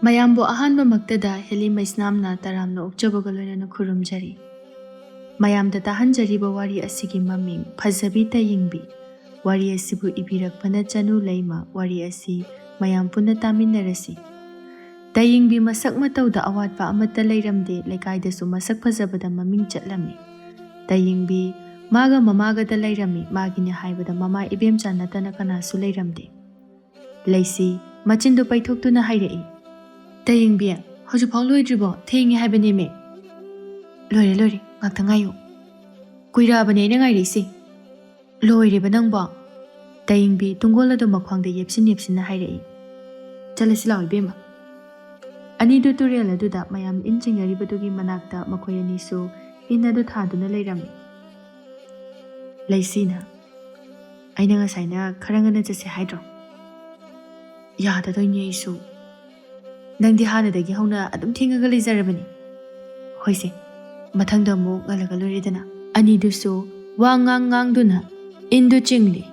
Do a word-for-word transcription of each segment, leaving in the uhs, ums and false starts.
ꯃꯌꯥꯝꯕꯨ ꯑꯍꯥꯟꯕꯃꯛꯇꯗ ꯍꯦꯂꯤ ꯃꯩꯁꯅꯥꯝꯅ ꯇꯔꯥꯝꯅ ꯑꯣꯛꯆꯕꯒ ꯂꯣꯏꯅꯅ ꯈꯨꯔꯨꯝꯖꯔꯤ꯫ ꯃꯌꯥꯝꯗ ꯇꯥꯍꯟꯖꯔꯤꯕ ꯋꯥꯔꯤ ꯑꯁꯤꯒꯤ ꯃꯃꯤꯡ ꯐꯖꯕꯤ ꯇꯌꯦꯡꯕꯤ꯫ ꯋꯥꯔꯤ ꯑꯁꯤꯕꯨ ꯏꯕꯤꯔꯛꯄꯅ ꯆꯅꯨ ꯂꯩꯃ꯫ ꯋꯥꯔꯤ ꯑꯁꯤ ꯃꯌꯥꯝ ꯄꯨꯟꯅ ꯇꯥꯃꯤꯟꯅꯔꯁꯤ꯫ ꯇꯌꯦꯡꯕꯤ ꯃꯁꯛ ꯃꯇꯧꯗ ꯑꯋꯥꯠꯄ ꯑꯃꯠꯇ ꯂꯩꯔꯝꯗꯦ꯫ ꯂꯩꯀꯥꯏꯗꯁꯨ ꯃꯁꯛ ꯐꯖꯕꯗ ꯃꯃꯤꯡ ꯆꯠꯂꯝꯃꯤ꯫ ꯇꯌꯦꯡꯕꯤ ꯃꯥꯒ ꯃꯃꯥꯒꯗ ꯂꯩꯔꯝꯃꯤ꯫ ꯃꯥꯒꯤꯅꯦ ꯍꯥꯏꯕꯗ ꯃꯃꯥ ꯏꯕꯦꯝꯆꯥ ꯅꯠꯇꯅ ꯀꯅꯥꯁꯨ ꯂꯩꯔꯝꯗꯦ꯫ ꯂꯩꯁꯤ ꯃꯆꯤꯟꯗꯨ ꯄꯩꯊꯣꯛꯇꯨꯅ ꯍꯥꯏꯔꯛꯏ, "ꯇꯌꯦꯡꯕꯤ, ꯍꯧꯖꯤꯛꯐꯥꯎ ꯂꯣꯏꯗ꯭ꯔꯤꯕꯣ? ꯊꯦꯡꯉꯦ ꯍꯥꯏꯕꯅꯦꯃꯦ!" "ꯂꯣꯏꯔꯦ, ꯂꯣꯏꯔꯦ, ꯉꯥꯛꯇ ꯉꯥꯏꯌꯨ꯫ ꯀꯨꯏꯔꯛꯑꯕꯅꯦ ꯑꯩꯅ ꯉꯥꯏꯔꯛꯏꯁꯦ꯫ ꯂꯣꯏꯔꯦꯕ ꯅꯪꯕꯣ?" ꯇꯌꯦꯡꯕꯤ ꯇꯨꯡꯒꯣꯜ ꯑꯗꯨ ꯃꯈ꯭ꯋꯥꯡꯗ ꯌꯦꯞꯁꯤꯟ ꯌꯦꯞꯁꯤꯟꯅ ꯍꯥꯏꯔꯛꯏ꯫ "ꯆꯠꯂꯁꯤ ꯂꯥꯛꯑꯣ ꯏꯕꯦꯝꯃ꯫" ꯑꯅꯤꯗꯨ ꯇꯨꯔꯦꯜ ꯑꯗꯨꯗ ꯃꯌꯥꯝ ꯏꯟ ꯆꯤꯡꯅꯔꯤꯕꯗꯨꯒꯤ ꯃꯅꯥꯛꯇ ꯃꯈꯣꯏ ꯑꯅꯤꯁꯨ ꯏꯟ ꯑꯗꯨ ꯊꯥꯗꯨꯅ ꯂꯩꯔꯝꯃꯤ꯫ ꯂꯩꯁꯤꯅ, "ꯑꯩꯅ ꯉꯁꯥꯏꯅ ꯈꯔ ꯉꯟꯅ ꯆꯠꯁꯦ ꯍꯥꯏꯗ꯭ꯔꯣ? ꯌꯥꯗꯗꯣꯏꯅꯦ ꯑꯩꯁꯨ꯫ ꯅꯪꯗꯤ ꯍꯥꯟꯅꯗꯒꯤ ꯍꯧꯅ ꯑꯗꯨꯝ ꯊꯦꯡꯉꯒ ꯂꯩꯖꯔꯕꯅꯤ꯫ ꯍꯣꯏꯁꯦ, ꯃꯊꯪꯗ ꯑꯃꯨꯛ ꯉꯜꯂꯒ ꯂꯣꯏꯔꯦꯗꯅ꯫" ꯑꯅꯤꯗꯨꯁꯨ ꯋꯥ ꯉꯥꯡ ꯉꯥꯡꯗꯨꯅ ꯏꯟꯗꯨ ꯆꯤꯡꯂꯤ꯫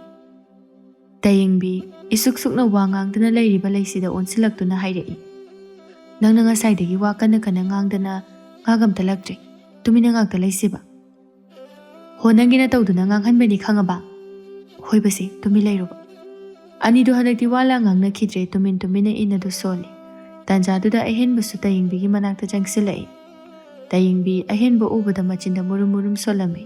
ꯇꯌꯦꯡꯕꯤ ꯏꯁꯨꯛ ꯁꯨꯛꯅ ꯋꯥ ꯉꯥꯡꯗꯅ ꯂꯩꯔꯤꯕ ꯂꯩꯁꯤꯗ ꯑꯣꯟꯁꯤꯜꯂꯛꯇꯨꯅ ꯍꯥꯏꯔꯛꯏ, "ꯅꯪꯅ ꯉꯁꯥꯏꯗꯒꯤ ꯋꯥ ꯀꯟꯅ ꯀꯟꯅ ꯉꯥꯡꯗꯅ ꯉꯥꯒ ꯑꯝꯇ ꯂꯛꯇ꯭ꯔꯦ꯫ ꯇꯨꯃꯤꯟꯅ ꯉꯥꯛꯇ ꯂꯩꯁꯤꯕ꯫" "ꯍꯣ, ꯅꯪꯒꯤ ꯅꯇꯧꯗꯨꯅ ꯉꯥꯡꯍꯟꯕꯅꯤ ꯈꯪꯉꯕ?" "ꯍꯣꯏꯕꯁꯦ, ꯇꯨꯃꯤꯟ ꯂꯩꯔꯨꯕ꯫" ꯑꯅꯤꯗꯨ ꯍꯟꯗꯛꯇꯤ ꯋꯥ ꯂꯥꯡ ꯉꯥꯡꯅꯈꯤꯗ꯭ꯔꯦ꯫ ꯇꯨꯃꯤꯟ ꯇꯨꯃꯤꯟꯅ ꯏꯟ ꯑꯗꯨ ꯁꯣꯜꯂꯤ꯫ ꯇꯥꯟꯖꯥꯗꯨꯗ ꯑꯍꯦꯟꯕꯁꯨ ꯇꯌꯦꯡꯕꯤꯒꯤ ꯃꯅꯥꯛꯇ ꯆꯪꯁꯤꯜꯂꯛꯏ꯫ ꯇꯌꯦꯡꯕꯤ ꯑꯍꯦꯟꯕ ꯎꯕꯗ ꯃꯆꯤꯟꯗ ꯃꯨꯔꯨꯝ ꯃꯨꯔꯨꯝ ꯁꯣꯜꯂꯝꯃꯤ꯫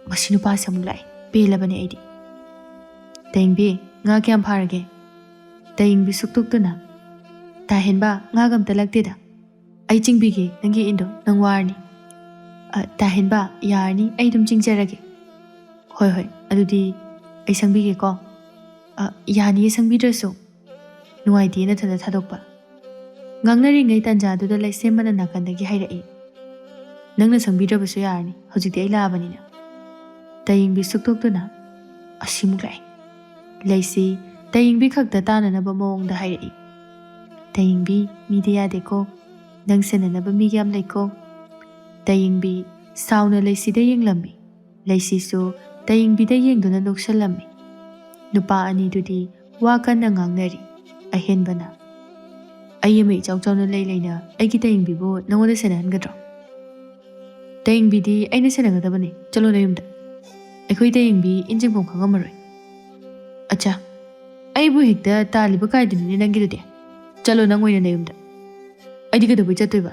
"ꯃꯁꯤ ꯅꯨꯄꯥꯁꯦ ꯑꯃꯨꯛ ꯂꯥꯛꯑꯦ꯫ ꯄꯦꯜꯂꯕꯅꯦ ꯑꯩꯗꯤ꯫" "ꯇꯌꯦꯡꯕꯤ, ꯉꯥ ꯀꯌꯥꯝ ꯐꯥꯔꯒꯦ?" ꯇꯌꯦꯡꯕꯤ ꯁꯨꯛꯇꯣꯛꯇꯨꯅ, "ꯇꯥꯍꯦꯟꯕ, ꯉꯥꯒ ꯑꯝꯇ ꯂꯛꯇꯦꯗ꯫ ꯑꯩ ꯆꯤꯡꯕꯤꯒꯦ ꯅꯪꯒꯤ ꯏꯟꯗꯣ, ꯅꯪ ꯋꯥꯔꯅꯤ꯫" "ꯑ, ꯇꯥꯍꯦꯟꯕ, ꯌꯥꯔꯅꯤ, ꯑꯩ ꯑꯗꯨꯝ ꯆꯤꯡꯖꯔꯒꯦ꯫" "ꯍꯣꯏ, ꯍꯣꯏ, ꯑꯗꯨꯗꯤ ꯑꯩ ꯁꯪꯕꯤꯒꯦꯀꯣ꯫" "ꯑ, ꯌꯥꯅꯤꯌꯦ, ꯁꯪꯕꯤꯗ꯭ꯔꯁꯨ꯫ ꯅꯨꯡꯉꯥꯏꯇꯦ ꯅꯊꯟꯗ ꯊꯥꯗꯣꯛꯄ꯫" ꯉꯥꯡꯅꯔꯤꯉꯩ ꯇꯥꯟꯖꯥꯗꯨꯗ ꯂꯩꯁꯦꯝꯕꯅ ꯅꯥꯀꯟꯗꯒꯤ ꯍꯥꯏꯔꯛꯏ, "ꯅꯪꯅ ꯁꯪꯕꯤꯗ꯭ꯔꯕꯁꯨ ꯌꯥꯔꯅꯤ, ꯍꯧꯖꯤꯛꯇꯤ ꯑꯩ ꯂꯥꯛꯑꯕꯅꯤꯅ꯫" ꯇꯌꯦꯡꯕꯤ ꯁꯨꯛꯇꯣꯛꯇꯨꯅ, "ꯑꯁꯤꯃꯨꯛ ꯂꯥꯛꯑꯦ꯫" ꯂꯩꯁꯤ ꯇꯌꯦꯡꯕꯤ ꯈꯛꯇ ꯇꯥꯅꯅꯕ ꯃꯑꯣꯡꯗ ꯍꯥꯏꯔꯛꯏ, "ꯇꯌꯦꯡꯕꯤ, ꯃꯤꯗꯤ ꯌꯥꯗꯦꯀꯣ꯫ ꯅꯪ ꯁꯦꯟꯅꯅꯕ ꯃꯤꯒ ꯌꯥꯝ ꯂꯩꯀꯣ꯫" ꯇꯌꯦꯡꯕꯤ ꯁꯥꯎꯅ ꯂꯩꯁꯤꯗ ꯌꯦꯡꯂꯝꯃꯤ꯫ ꯂꯩꯁꯤꯁꯨ ꯇꯌꯦꯡꯕꯤꯗ ꯌꯦꯡꯗꯨꯅ ꯅꯣꯛꯁꯜꯂꯝꯃꯤ꯫ ꯅꯨꯄꯥ ꯑꯅꯤꯗꯨꯗꯤ ꯋꯥ ꯀꯟꯅ ꯉꯥꯡꯅꯔꯤ꯫ ꯑꯍꯦꯟꯕꯅ, ꯑꯩ ꯑꯃ ꯏꯆꯥꯎ ꯆꯥꯎꯅ ꯂꯩ ꯂꯩꯅ ꯑꯩꯒꯤ ꯇꯌꯦꯡꯕꯤꯕꯨ ꯅꯪꯉꯣꯟꯗ ꯁꯦꯟꯅꯍꯟꯒꯗ꯭ꯔꯣ? ꯇꯌꯦꯡꯕꯤꯗꯤ ꯑꯩꯅ ꯁꯦꯟꯅꯒꯗꯕꯅꯤ, ꯆꯠꯂꯣ ꯅꯌꯨꯝꯗ꯫ ꯑꯩꯈꯣꯏ ꯇꯌꯦꯡꯕꯤ ꯏꯟ ꯆꯤꯡꯐꯝ ꯈꯪꯉꯝꯃꯔꯣꯏ꯫ ꯑꯠꯆꯥ, ꯑꯩꯕꯨ ꯍꯦꯛꯇ ꯇꯥꯜꯂꯤꯕ ꯀꯥꯏꯗꯨꯅꯤꯅꯦ ꯅꯪꯒꯤꯗꯨꯗꯤ꯫ ꯆꯠꯂꯣ ꯅꯪ ꯑꯣꯏꯅ ꯅꯌꯨꯝꯗ꯫ ꯑꯩꯗꯤ ꯀꯩꯗꯧꯕꯩ ꯆꯠꯇꯣꯏꯕ?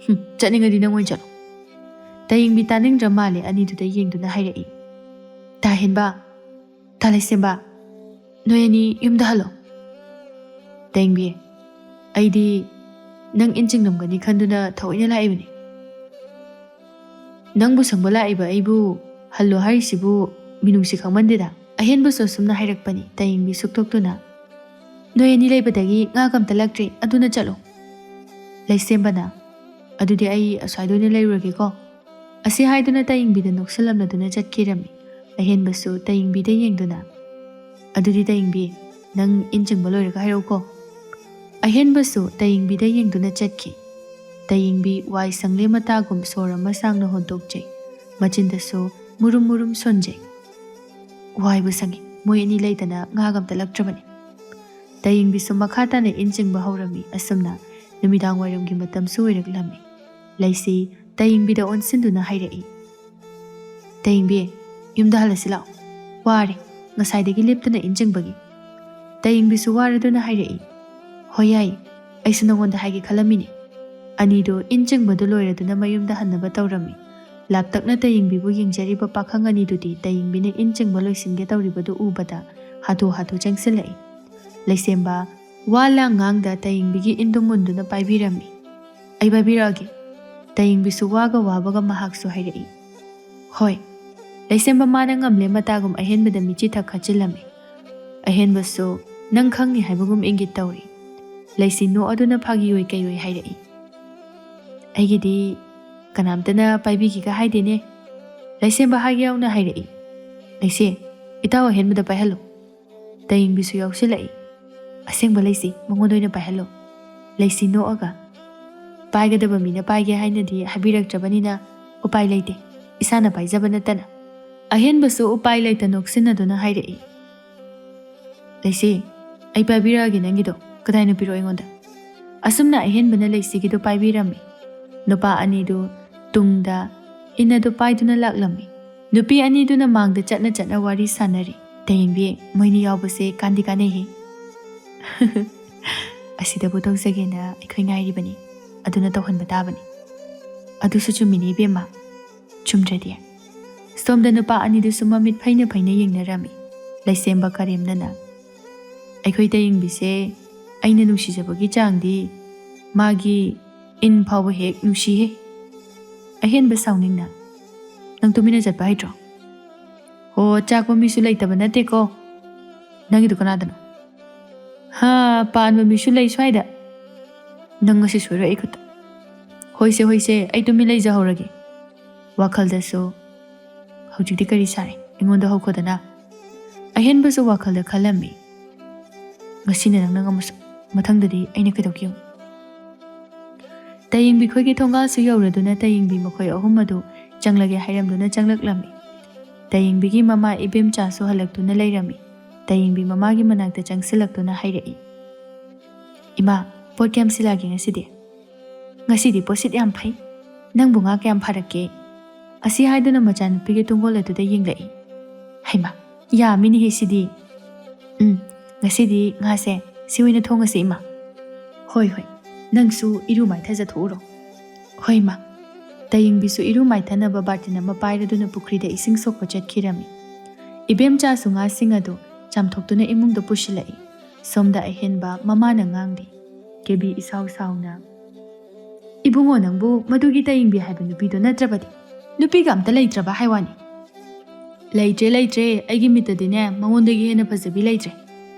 ꯍꯨꯝ, ꯆꯠꯅꯤꯡꯉꯗꯤ ꯅꯪ ꯑꯣꯏꯅ ꯆꯠꯂꯣ꯫ ꯇꯌꯦꯡꯕꯤ ꯇꯥꯅꯤꯡꯗ꯭ꯔ ꯃꯥꯜꯂꯦ ꯑꯅꯤꯗꯨꯗ ꯌꯦꯡꯗꯨꯅ ꯍꯥꯏꯔꯛꯏ꯫ ꯇꯥ ꯍꯦꯟꯕ, ꯇꯥ ꯂꯩꯁꯦꯝꯕ, ꯅꯣꯏ ꯑꯅꯤ ꯌꯨꯝꯗ ꯍꯜꯂꯣ꯫ ꯇꯌꯦꯡꯕꯤ, ꯑꯩꯗꯤ ꯅꯪ ꯏꯟ ꯆꯤꯡꯂꯝꯒꯅꯤ ꯈꯟꯗꯨꯅ ꯊꯑꯣꯏꯅ ꯂꯥꯛꯏꯕꯅꯤ꯫ ꯅꯪꯕꯨ ꯁꯪꯕ ꯂꯥꯛꯏꯕ ꯑꯩꯕꯨ ꯍꯜꯂꯣ ꯍꯥꯏꯔꯤꯁꯤꯕꯨ ꯃꯤꯅꯨꯡꯁꯤ ꯈꯪꯃꯟꯗꯦꯗ꯫ ꯑꯍꯦꯟꯕꯁꯨ ꯑꯁꯨꯝꯅ ꯍꯥꯏꯔꯛꯄꯅꯤ ꯇꯌꯦꯡꯕꯤ ꯁꯨꯛꯇꯣꯛꯇꯨꯅ꯫ ꯅꯣꯏ ꯑꯅꯤ ꯂꯩꯕꯗꯒꯤ ꯉꯥ ꯀꯝꯇ ꯂꯛꯇ꯭ꯔꯤ, ꯑꯗꯨꯅ ꯆꯠꯂꯣ꯫ ꯂꯩꯁꯦꯝꯕꯅ, ꯑꯗꯨꯗꯤ ꯑꯩ ꯑꯁ꯭ꯋꯥꯏꯗ ꯑꯣꯏꯅ ꯂꯩꯔꯨꯔꯒꯦꯀꯣ꯫ ꯑꯁꯤ ꯍꯥꯏꯗꯨꯅ ꯇꯌꯦꯡꯕꯤꯗ ꯅꯣꯛꯁꯤꯜꯂꯝꯂꯗꯨꯅ ꯆꯠꯈꯤꯔꯝꯃꯤ꯫ ꯑꯍꯦꯟꯕꯁꯨ ꯇꯌꯦꯡꯕꯤꯗ ꯌꯦꯡꯗꯨꯅ, ꯑꯗꯨꯗꯤ ꯇꯌꯦꯡꯕꯤ, ꯅꯪ ꯏꯟ ꯆꯤꯡꯕ ꯂꯣꯏꯔꯒ ꯍꯥꯏꯔꯛꯎꯀꯣ꯫ ꯑꯍꯦꯟꯕꯁꯨ ꯇꯌꯦꯡꯕꯤꯗ ꯌꯦꯡꯗꯨꯅ ꯆꯠꯈꯤ꯫ ꯇꯌꯦꯡꯕꯤ ꯋꯥꯏ ꯁꯪꯂꯦ ꯃꯇꯥꯒꯨꯝ ꯁꯣꯔ ꯑꯃ ꯁꯥꯡꯅ ꯍꯣꯟꯗꯣꯛꯆꯩ꯫ ꯃꯆꯤꯟꯗꯁꯨ ꯃꯨꯔꯨꯝ ꯃꯨꯔꯨꯝ ꯁꯣꯟꯖꯩ꯫ ꯋꯥꯏꯕꯨ ꯁꯪꯉꯤ, ꯃꯣꯏ ꯑꯅꯤ ꯂꯩꯇꯅ ꯉꯥꯒ ꯑꯝꯇ ꯂꯛꯇ꯭ꯔꯕꯅꯤ꯫ ꯇꯌꯦꯡꯕꯤꯁꯨ ꯃꯈꯥ ꯇꯥꯅ ꯏꯟ ꯆꯤꯡꯕ ꯍꯧꯔꯝꯃꯤ꯫ ꯑꯁꯨꯝꯅ ꯅꯨꯃꯤꯗꯥꯡ ꯋꯥꯏꯔꯝꯒꯤ ꯃꯇꯝꯁꯨ ꯑꯣꯏꯔꯛꯂꯝꯃꯤ꯫ ꯂꯩꯁꯤ ꯇꯌꯦꯡꯕꯤꯗ ꯑꯣꯟꯁꯤꯟꯗꯨꯅ ꯍꯥꯏꯔꯛꯏ, "ꯇꯌꯦꯡꯕꯤ, ꯌꯨꯝꯗ ꯍꯜꯂꯁꯤ ꯂꯥꯛꯑꯣ꯫ ꯋꯥꯔꯦ, ꯉꯁꯥꯏꯗꯒꯤ ꯂꯦꯞꯇꯅ ꯏꯟ ꯆꯤꯡꯕꯒꯤ꯫" ꯇꯌꯦꯡꯕꯤꯁꯨ ꯋꯥꯔꯗꯨꯅ ꯍꯥꯏꯔꯛꯏ, "ꯍꯣꯏ ꯌꯥꯏ, ꯑꯩꯁꯨ ꯅꯉꯣꯟꯗ ꯍꯥꯏꯒꯦ ꯈꯜꯂꯝꯃꯤꯅꯦ꯫" ꯑꯅꯤꯗꯨ ꯏꯟ ꯆꯤꯡꯕꯗꯨ ꯂꯣꯏꯔꯗꯨꯅ ꯃꯌꯨꯝꯗ ꯍꯟꯅꯕ ꯇꯧꯔꯝꯃꯤ꯫ ꯂꯥꯞꯇꯛꯅ ꯇꯌꯦꯡꯕꯤꯕꯨ ꯌꯦꯡꯖꯔꯤꯕ ꯄꯥꯈꯪ ꯑꯅꯤꯗꯨꯗꯤ ꯇꯌꯦꯡꯕꯤꯅ ꯏꯟ ꯆꯤꯡꯕ ꯂꯣꯏꯁꯤꯟꯒꯦ ꯇꯧꯔꯤꯕꯗꯨ ꯎꯕꯗ ꯍꯥꯊꯨ ꯍꯥꯊꯨ ꯆꯪꯁꯤꯜꯂꯛꯏ꯫ ꯂꯩꯁꯦꯝꯕ ꯋꯥ ꯂꯥꯡ ꯉꯥꯡꯗ ꯇꯌꯦꯡꯕꯤꯒꯤ ꯏꯟꯗꯨ ꯃꯨꯟꯗꯨꯅ ꯄꯥꯏꯕꯤꯔꯝꯃꯤ꯫ "ꯑꯩ ꯄꯥꯏꯕꯤꯔꯛꯑꯒꯦ꯫" ꯇꯌꯦꯡꯕꯤꯁꯨ ꯋꯥꯒ ꯋꯥꯕꯒ ꯃꯍꯥꯛꯁꯨ ꯍꯥꯏꯔꯛꯏ, "ꯍꯣꯏ꯫" ꯂꯩꯁꯦꯝꯕ ꯃꯥꯅ ꯉꯝꯂꯦ ꯃꯇꯥꯒꯨꯝ ꯑꯍꯦꯟꯕꯗ ꯃꯤꯆꯤ ꯊꯛ ꯈꯠꯆꯤꯜꯂꯝꯃꯤ꯫ ꯑꯍꯦꯟꯕꯁꯨ ꯅꯪ ꯈꯪꯅꯤ ꯍꯥꯏꯕꯒꯨꯝ ꯏꯪꯒꯤꯠ ꯇꯧꯔꯤ꯫ ꯂꯩꯁꯤ ꯅꯣꯛꯑꯗꯨꯅ ꯐꯥꯒꯤ ꯑꯣꯏ ꯀꯩ ꯑꯣꯏ ꯍꯥꯏꯔꯛꯏ, "ꯑꯩꯒꯤꯗꯤ ꯀꯅꯥꯝꯇꯅ ꯄꯥꯏꯕꯤꯒꯦꯒ ꯍꯥꯏꯗꯦꯅꯦ꯫" ꯂꯩꯁꯦꯝꯕ ꯍꯥꯏꯒꯦ ꯌꯥꯎꯅ ꯍꯥꯏꯔꯛꯏ, "ꯂꯩꯁꯦ, ꯏꯇꯥꯎ ꯑꯍꯦꯟꯕꯗ ꯄꯥꯏꯍꯜꯂꯨ꯫" ꯇꯌꯦꯡꯕꯤꯁꯨ ꯌꯥꯎꯁꯤꯜꯂꯛꯏ, "ꯑꯁꯦꯡꯕ ꯂꯩꯁꯤ, ꯃꯉꯣꯟꯗ ꯑꯣꯏꯅ ꯄꯥꯏꯍꯜꯂꯣ꯫" ꯂꯩꯁꯤ ꯅꯣꯛꯑꯒ, "ꯄꯥꯏꯒꯗꯕ ꯃꯤꯅ ꯄꯥꯏꯒꯦ ꯍꯥꯏꯅꯗꯤ ꯍꯥꯏꯕꯤꯔꯛꯇ꯭ꯔꯕꯅꯤꯅ ꯎꯄꯥꯏ ꯂꯩꯇꯦ, ꯏꯁꯥꯅ ꯄꯥꯏꯖꯕ ꯅꯠꯇꯅ꯫" ꯑꯍꯦꯟꯕꯁꯨ ꯎꯄꯥꯏ ꯂꯩꯇ ꯅꯣꯛꯁꯤꯟꯅꯗꯨꯅ ꯍꯥꯏꯔꯛꯏ, "ꯂꯩꯁꯤ, ꯑꯩ ꯄꯥꯏꯕꯤꯔꯛꯑꯒꯦ ꯅꯪꯒꯤꯗꯣ, ꯀꯗꯥꯏꯅꯣ ꯄꯤꯔꯛꯑꯣ ꯑꯩꯉꯣꯟꯗ꯫" ꯑꯁꯨꯝꯅ ꯑꯍꯦꯟꯕꯅ ꯂꯩꯁꯤꯒꯤꯗꯨ ꯄꯥꯏꯕꯤꯔꯝꯃꯤ꯫ ꯅꯨꯄꯥ ꯑꯅꯤꯗꯨ ꯇꯨꯡꯗ ꯏꯟ ꯑꯗꯨ ꯄꯥꯏꯗꯨꯅ ꯂꯥꯛꯂꯝꯃꯤ꯫ ꯅꯨꯄꯤ ꯑꯅꯤꯗꯨꯅ ꯃꯥꯡꯗ ꯆꯠꯅ ꯆꯠꯅ ꯋꯥꯔꯤ ꯁꯥꯟꯅꯔꯤ꯫ "ꯇꯌꯦꯡꯕꯤ, ꯃꯣꯏꯅꯤ ꯌꯥꯎꯕꯁꯦ ꯀꯥꯟꯗꯤ ꯀꯥꯟꯅꯩꯍꯦ꯫ ꯑꯁꯤꯗꯕꯨ ꯇꯧꯖꯒꯦꯅ ꯑꯩꯈꯣꯏ ꯉꯥꯏꯔꯤꯕꯅꯤ꯫ ꯑꯗꯨꯅ ꯇꯧꯍꯟꯕ ꯇꯥꯕꯅꯤ꯫" "ꯑꯗꯨꯁꯨ ꯆꯨꯝꯃꯤꯅꯤ ꯏꯕꯦꯝꯃ, ꯆꯨꯝꯗ꯭ꯔꯗꯤ?" ꯁꯣꯝꯗ ꯅꯨꯄꯥ ꯑꯅꯤꯗꯨꯁꯨ ꯃꯃꯤꯠ ꯐꯩꯅ ꯐꯩꯅ ꯌꯦꯡꯅꯔꯝꯃꯤ꯫ ꯂꯩꯁꯦꯝꯕ ꯀꯔꯦꯝꯅꯅ, "ꯑꯩꯈꯣꯏ ꯇꯌꯦꯡꯕꯤꯁꯦ ꯑꯩꯅ ꯅꯨꯡꯁꯤꯖꯕꯒꯤ ꯆꯥꯡꯗꯤ ꯃꯥꯒꯤ ꯏꯟ ꯐꯥꯎꯕ ꯍꯦꯛ ꯅꯨꯡꯁꯤꯍꯦ꯫" ꯑꯍꯦꯟꯕ ꯁꯥꯎꯅꯤꯡꯅ, "ꯅꯪ ꯇꯨꯃꯤꯟꯅ ꯆꯠꯄ ꯍꯩꯇ꯭ꯔꯣ? ꯍꯣ, ꯆꯥꯛꯄ ꯃꯤꯁꯨ ꯂꯩꯇꯕ ꯅꯠꯇꯦꯀꯣ꯫ ꯅꯪꯒꯤꯗꯨ ꯀꯅꯥꯗꯅꯣ? ꯍꯥ, ꯄꯥꯟꯕ ꯃꯤꯁꯨ ꯂꯩ ꯁ꯭ꯋꯥꯏꯗ꯫ ꯅꯪ ꯉꯁꯤ ꯁꯣꯏꯔꯣꯏ ꯑꯩ ꯈꯨꯠꯇ꯫ ꯍꯣꯏꯁꯦ, ꯍꯣꯏꯁꯦ, ꯑꯩ ꯇꯨꯃꯤꯟ ꯂꯩꯖꯍꯧꯔꯒꯦ꯫" ꯋꯥꯈꯜꯗꯁꯨ, "ꯍꯧꯖꯤꯛꯇꯤ ꯀꯔꯤ ꯁꯥꯔꯦ? ꯑꯩꯉꯣꯟꯗ ꯍꯧꯈꯣꯗꯅ꯫" ꯑꯍꯦꯟꯕꯁꯨ ꯋꯥꯈꯜꯗ ꯈꯜꯂꯝꯃꯤ, "ꯉꯁꯤꯅ ꯅꯪꯅ ꯉꯝꯃꯁꯨ, ꯃꯊꯪꯗꯗꯤ ꯑꯩꯅ ꯀꯩꯗꯧꯒꯦ ꯌꯦꯡꯉꯨ꯫" ꯇꯌꯦꯡꯕꯤ ꯈꯣꯏꯒꯤ ꯊꯣꯡꯒꯥꯜꯁꯨ ꯌꯧꯔꯗꯨꯅ ꯇꯌꯦꯡꯕꯤ ꯃꯈꯣꯏ ꯑꯍꯨꯝ ꯑꯗꯨ ꯆꯪꯂꯒꯦ ꯍꯥꯏꯔꯝꯗꯨꯅ ꯆꯪꯂꯛꯂꯝꯃꯤ꯫ ꯇꯌꯦꯡꯕꯤꯒꯤ ꯃꯃꯥ ꯏꯕꯦꯝꯆꯥꯁꯨ ꯍꯜꯂꯛꯇꯨꯅ ꯂꯩꯔꯝꯃꯤ꯫ ꯇꯌꯦꯡꯕꯤ ꯃꯃꯥꯒꯤ ꯃꯅꯥꯛꯇ ꯆꯪꯁꯤꯜꯂꯛꯇꯨꯅ ꯍꯥꯏꯔꯛꯏ, "ꯏꯃꯥ, ꯄꯣꯠ ꯀꯌꯥꯝ ꯁꯤꯜꯂꯛꯑꯒꯦ ꯉꯁꯤꯗꯤ?" "ꯉꯁꯤꯗꯤ ꯄꯣꯠꯁꯤꯠ ꯌꯥꯝ ꯐꯩ꯫ ꯅꯪꯕꯨ ꯉꯥ ꯀꯌꯥꯝ ꯐꯥꯔꯛꯀꯦ?" ꯑꯁꯤ ꯍꯥꯏꯗꯨꯅ ꯃꯆꯥꯅꯨꯄꯤꯒꯤ ꯇꯨꯡꯒꯣꯜ ꯑꯗꯨꯗ ꯌꯦꯡꯂꯛꯏ꯫ "ꯍꯩꯃꯥ, ꯌꯥꯝꯃꯤꯅꯦꯍꯦ ꯁꯤꯗꯤ꯫ ꯎꯝ, ꯉꯁꯤꯗꯤ ꯉꯥꯁꯦ ꯁꯤ ꯑꯣꯏꯅ ꯊꯣꯡꯉꯁꯤ ꯏꯃꯥ꯫" "ꯍꯣꯏ, ꯍꯣꯏ, ꯅꯪꯁꯨ ꯏꯔꯨ ꯃꯥꯏꯊꯖꯊꯣꯛꯎꯔꯣ꯫" "ꯍꯣꯏ ꯏꯃꯥ꯫" ꯇꯌꯦꯡꯕꯤꯁꯨ ꯏꯔꯨ ꯃꯥꯏꯊꯅꯕ ꯕꯥꯔꯇꯤꯟ ꯑꯃ ꯄꯥꯏꯔꯗꯨꯅ ꯄꯨꯈ꯭ꯔꯤꯗ ꯏꯁꯤꯡ ꯁꯣꯛꯄ ꯆꯠꯈꯤꯔꯝꯃꯤ꯫ ꯏꯕꯦꯝꯆꯥꯁꯨ ꯉꯥꯁꯤꯡ ꯑꯗꯨ ꯆꯥꯝꯊꯣꯛꯇꯨꯅ ꯏꯃꯨꯡꯗ ꯄꯨꯁꯤꯜꯂꯛꯏ꯫ ꯁꯣꯝꯗ ꯑꯍꯦꯟꯕ ꯃꯃꯥꯅ ꯉꯥꯡꯂꯤ꯫ ꯀꯦꯕꯤ ꯏꯁꯥꯎ ꯁꯥꯎꯅ, "ꯏꯕꯨꯡꯉꯣ, ꯅꯪꯕꯨ ꯃꯗꯨꯒꯤ ꯇꯌꯦꯡꯕꯤ ꯍꯥꯏꯕ ꯅꯨꯄꯤꯗꯣ ꯅꯠꯇ꯭ꯔꯕꯗꯤ? ꯅꯨꯄꯤꯒ ꯑꯝꯇ ꯂꯩꯇ꯭ꯔꯕ ꯍꯥꯏ ꯋꯥꯅꯤ?" "ꯂꯩꯇ꯭ꯔꯦ, ꯂꯩꯇ꯭ꯔꯦ꯫ ꯑꯩꯒꯤ ꯃꯤꯠꯇꯗꯤꯅꯦ, ꯃꯉꯣꯟꯗꯒꯤ ꯍꯦꯟꯅ ꯐꯖꯕꯤ ꯂꯩꯇ꯭ꯔꯦ꯫"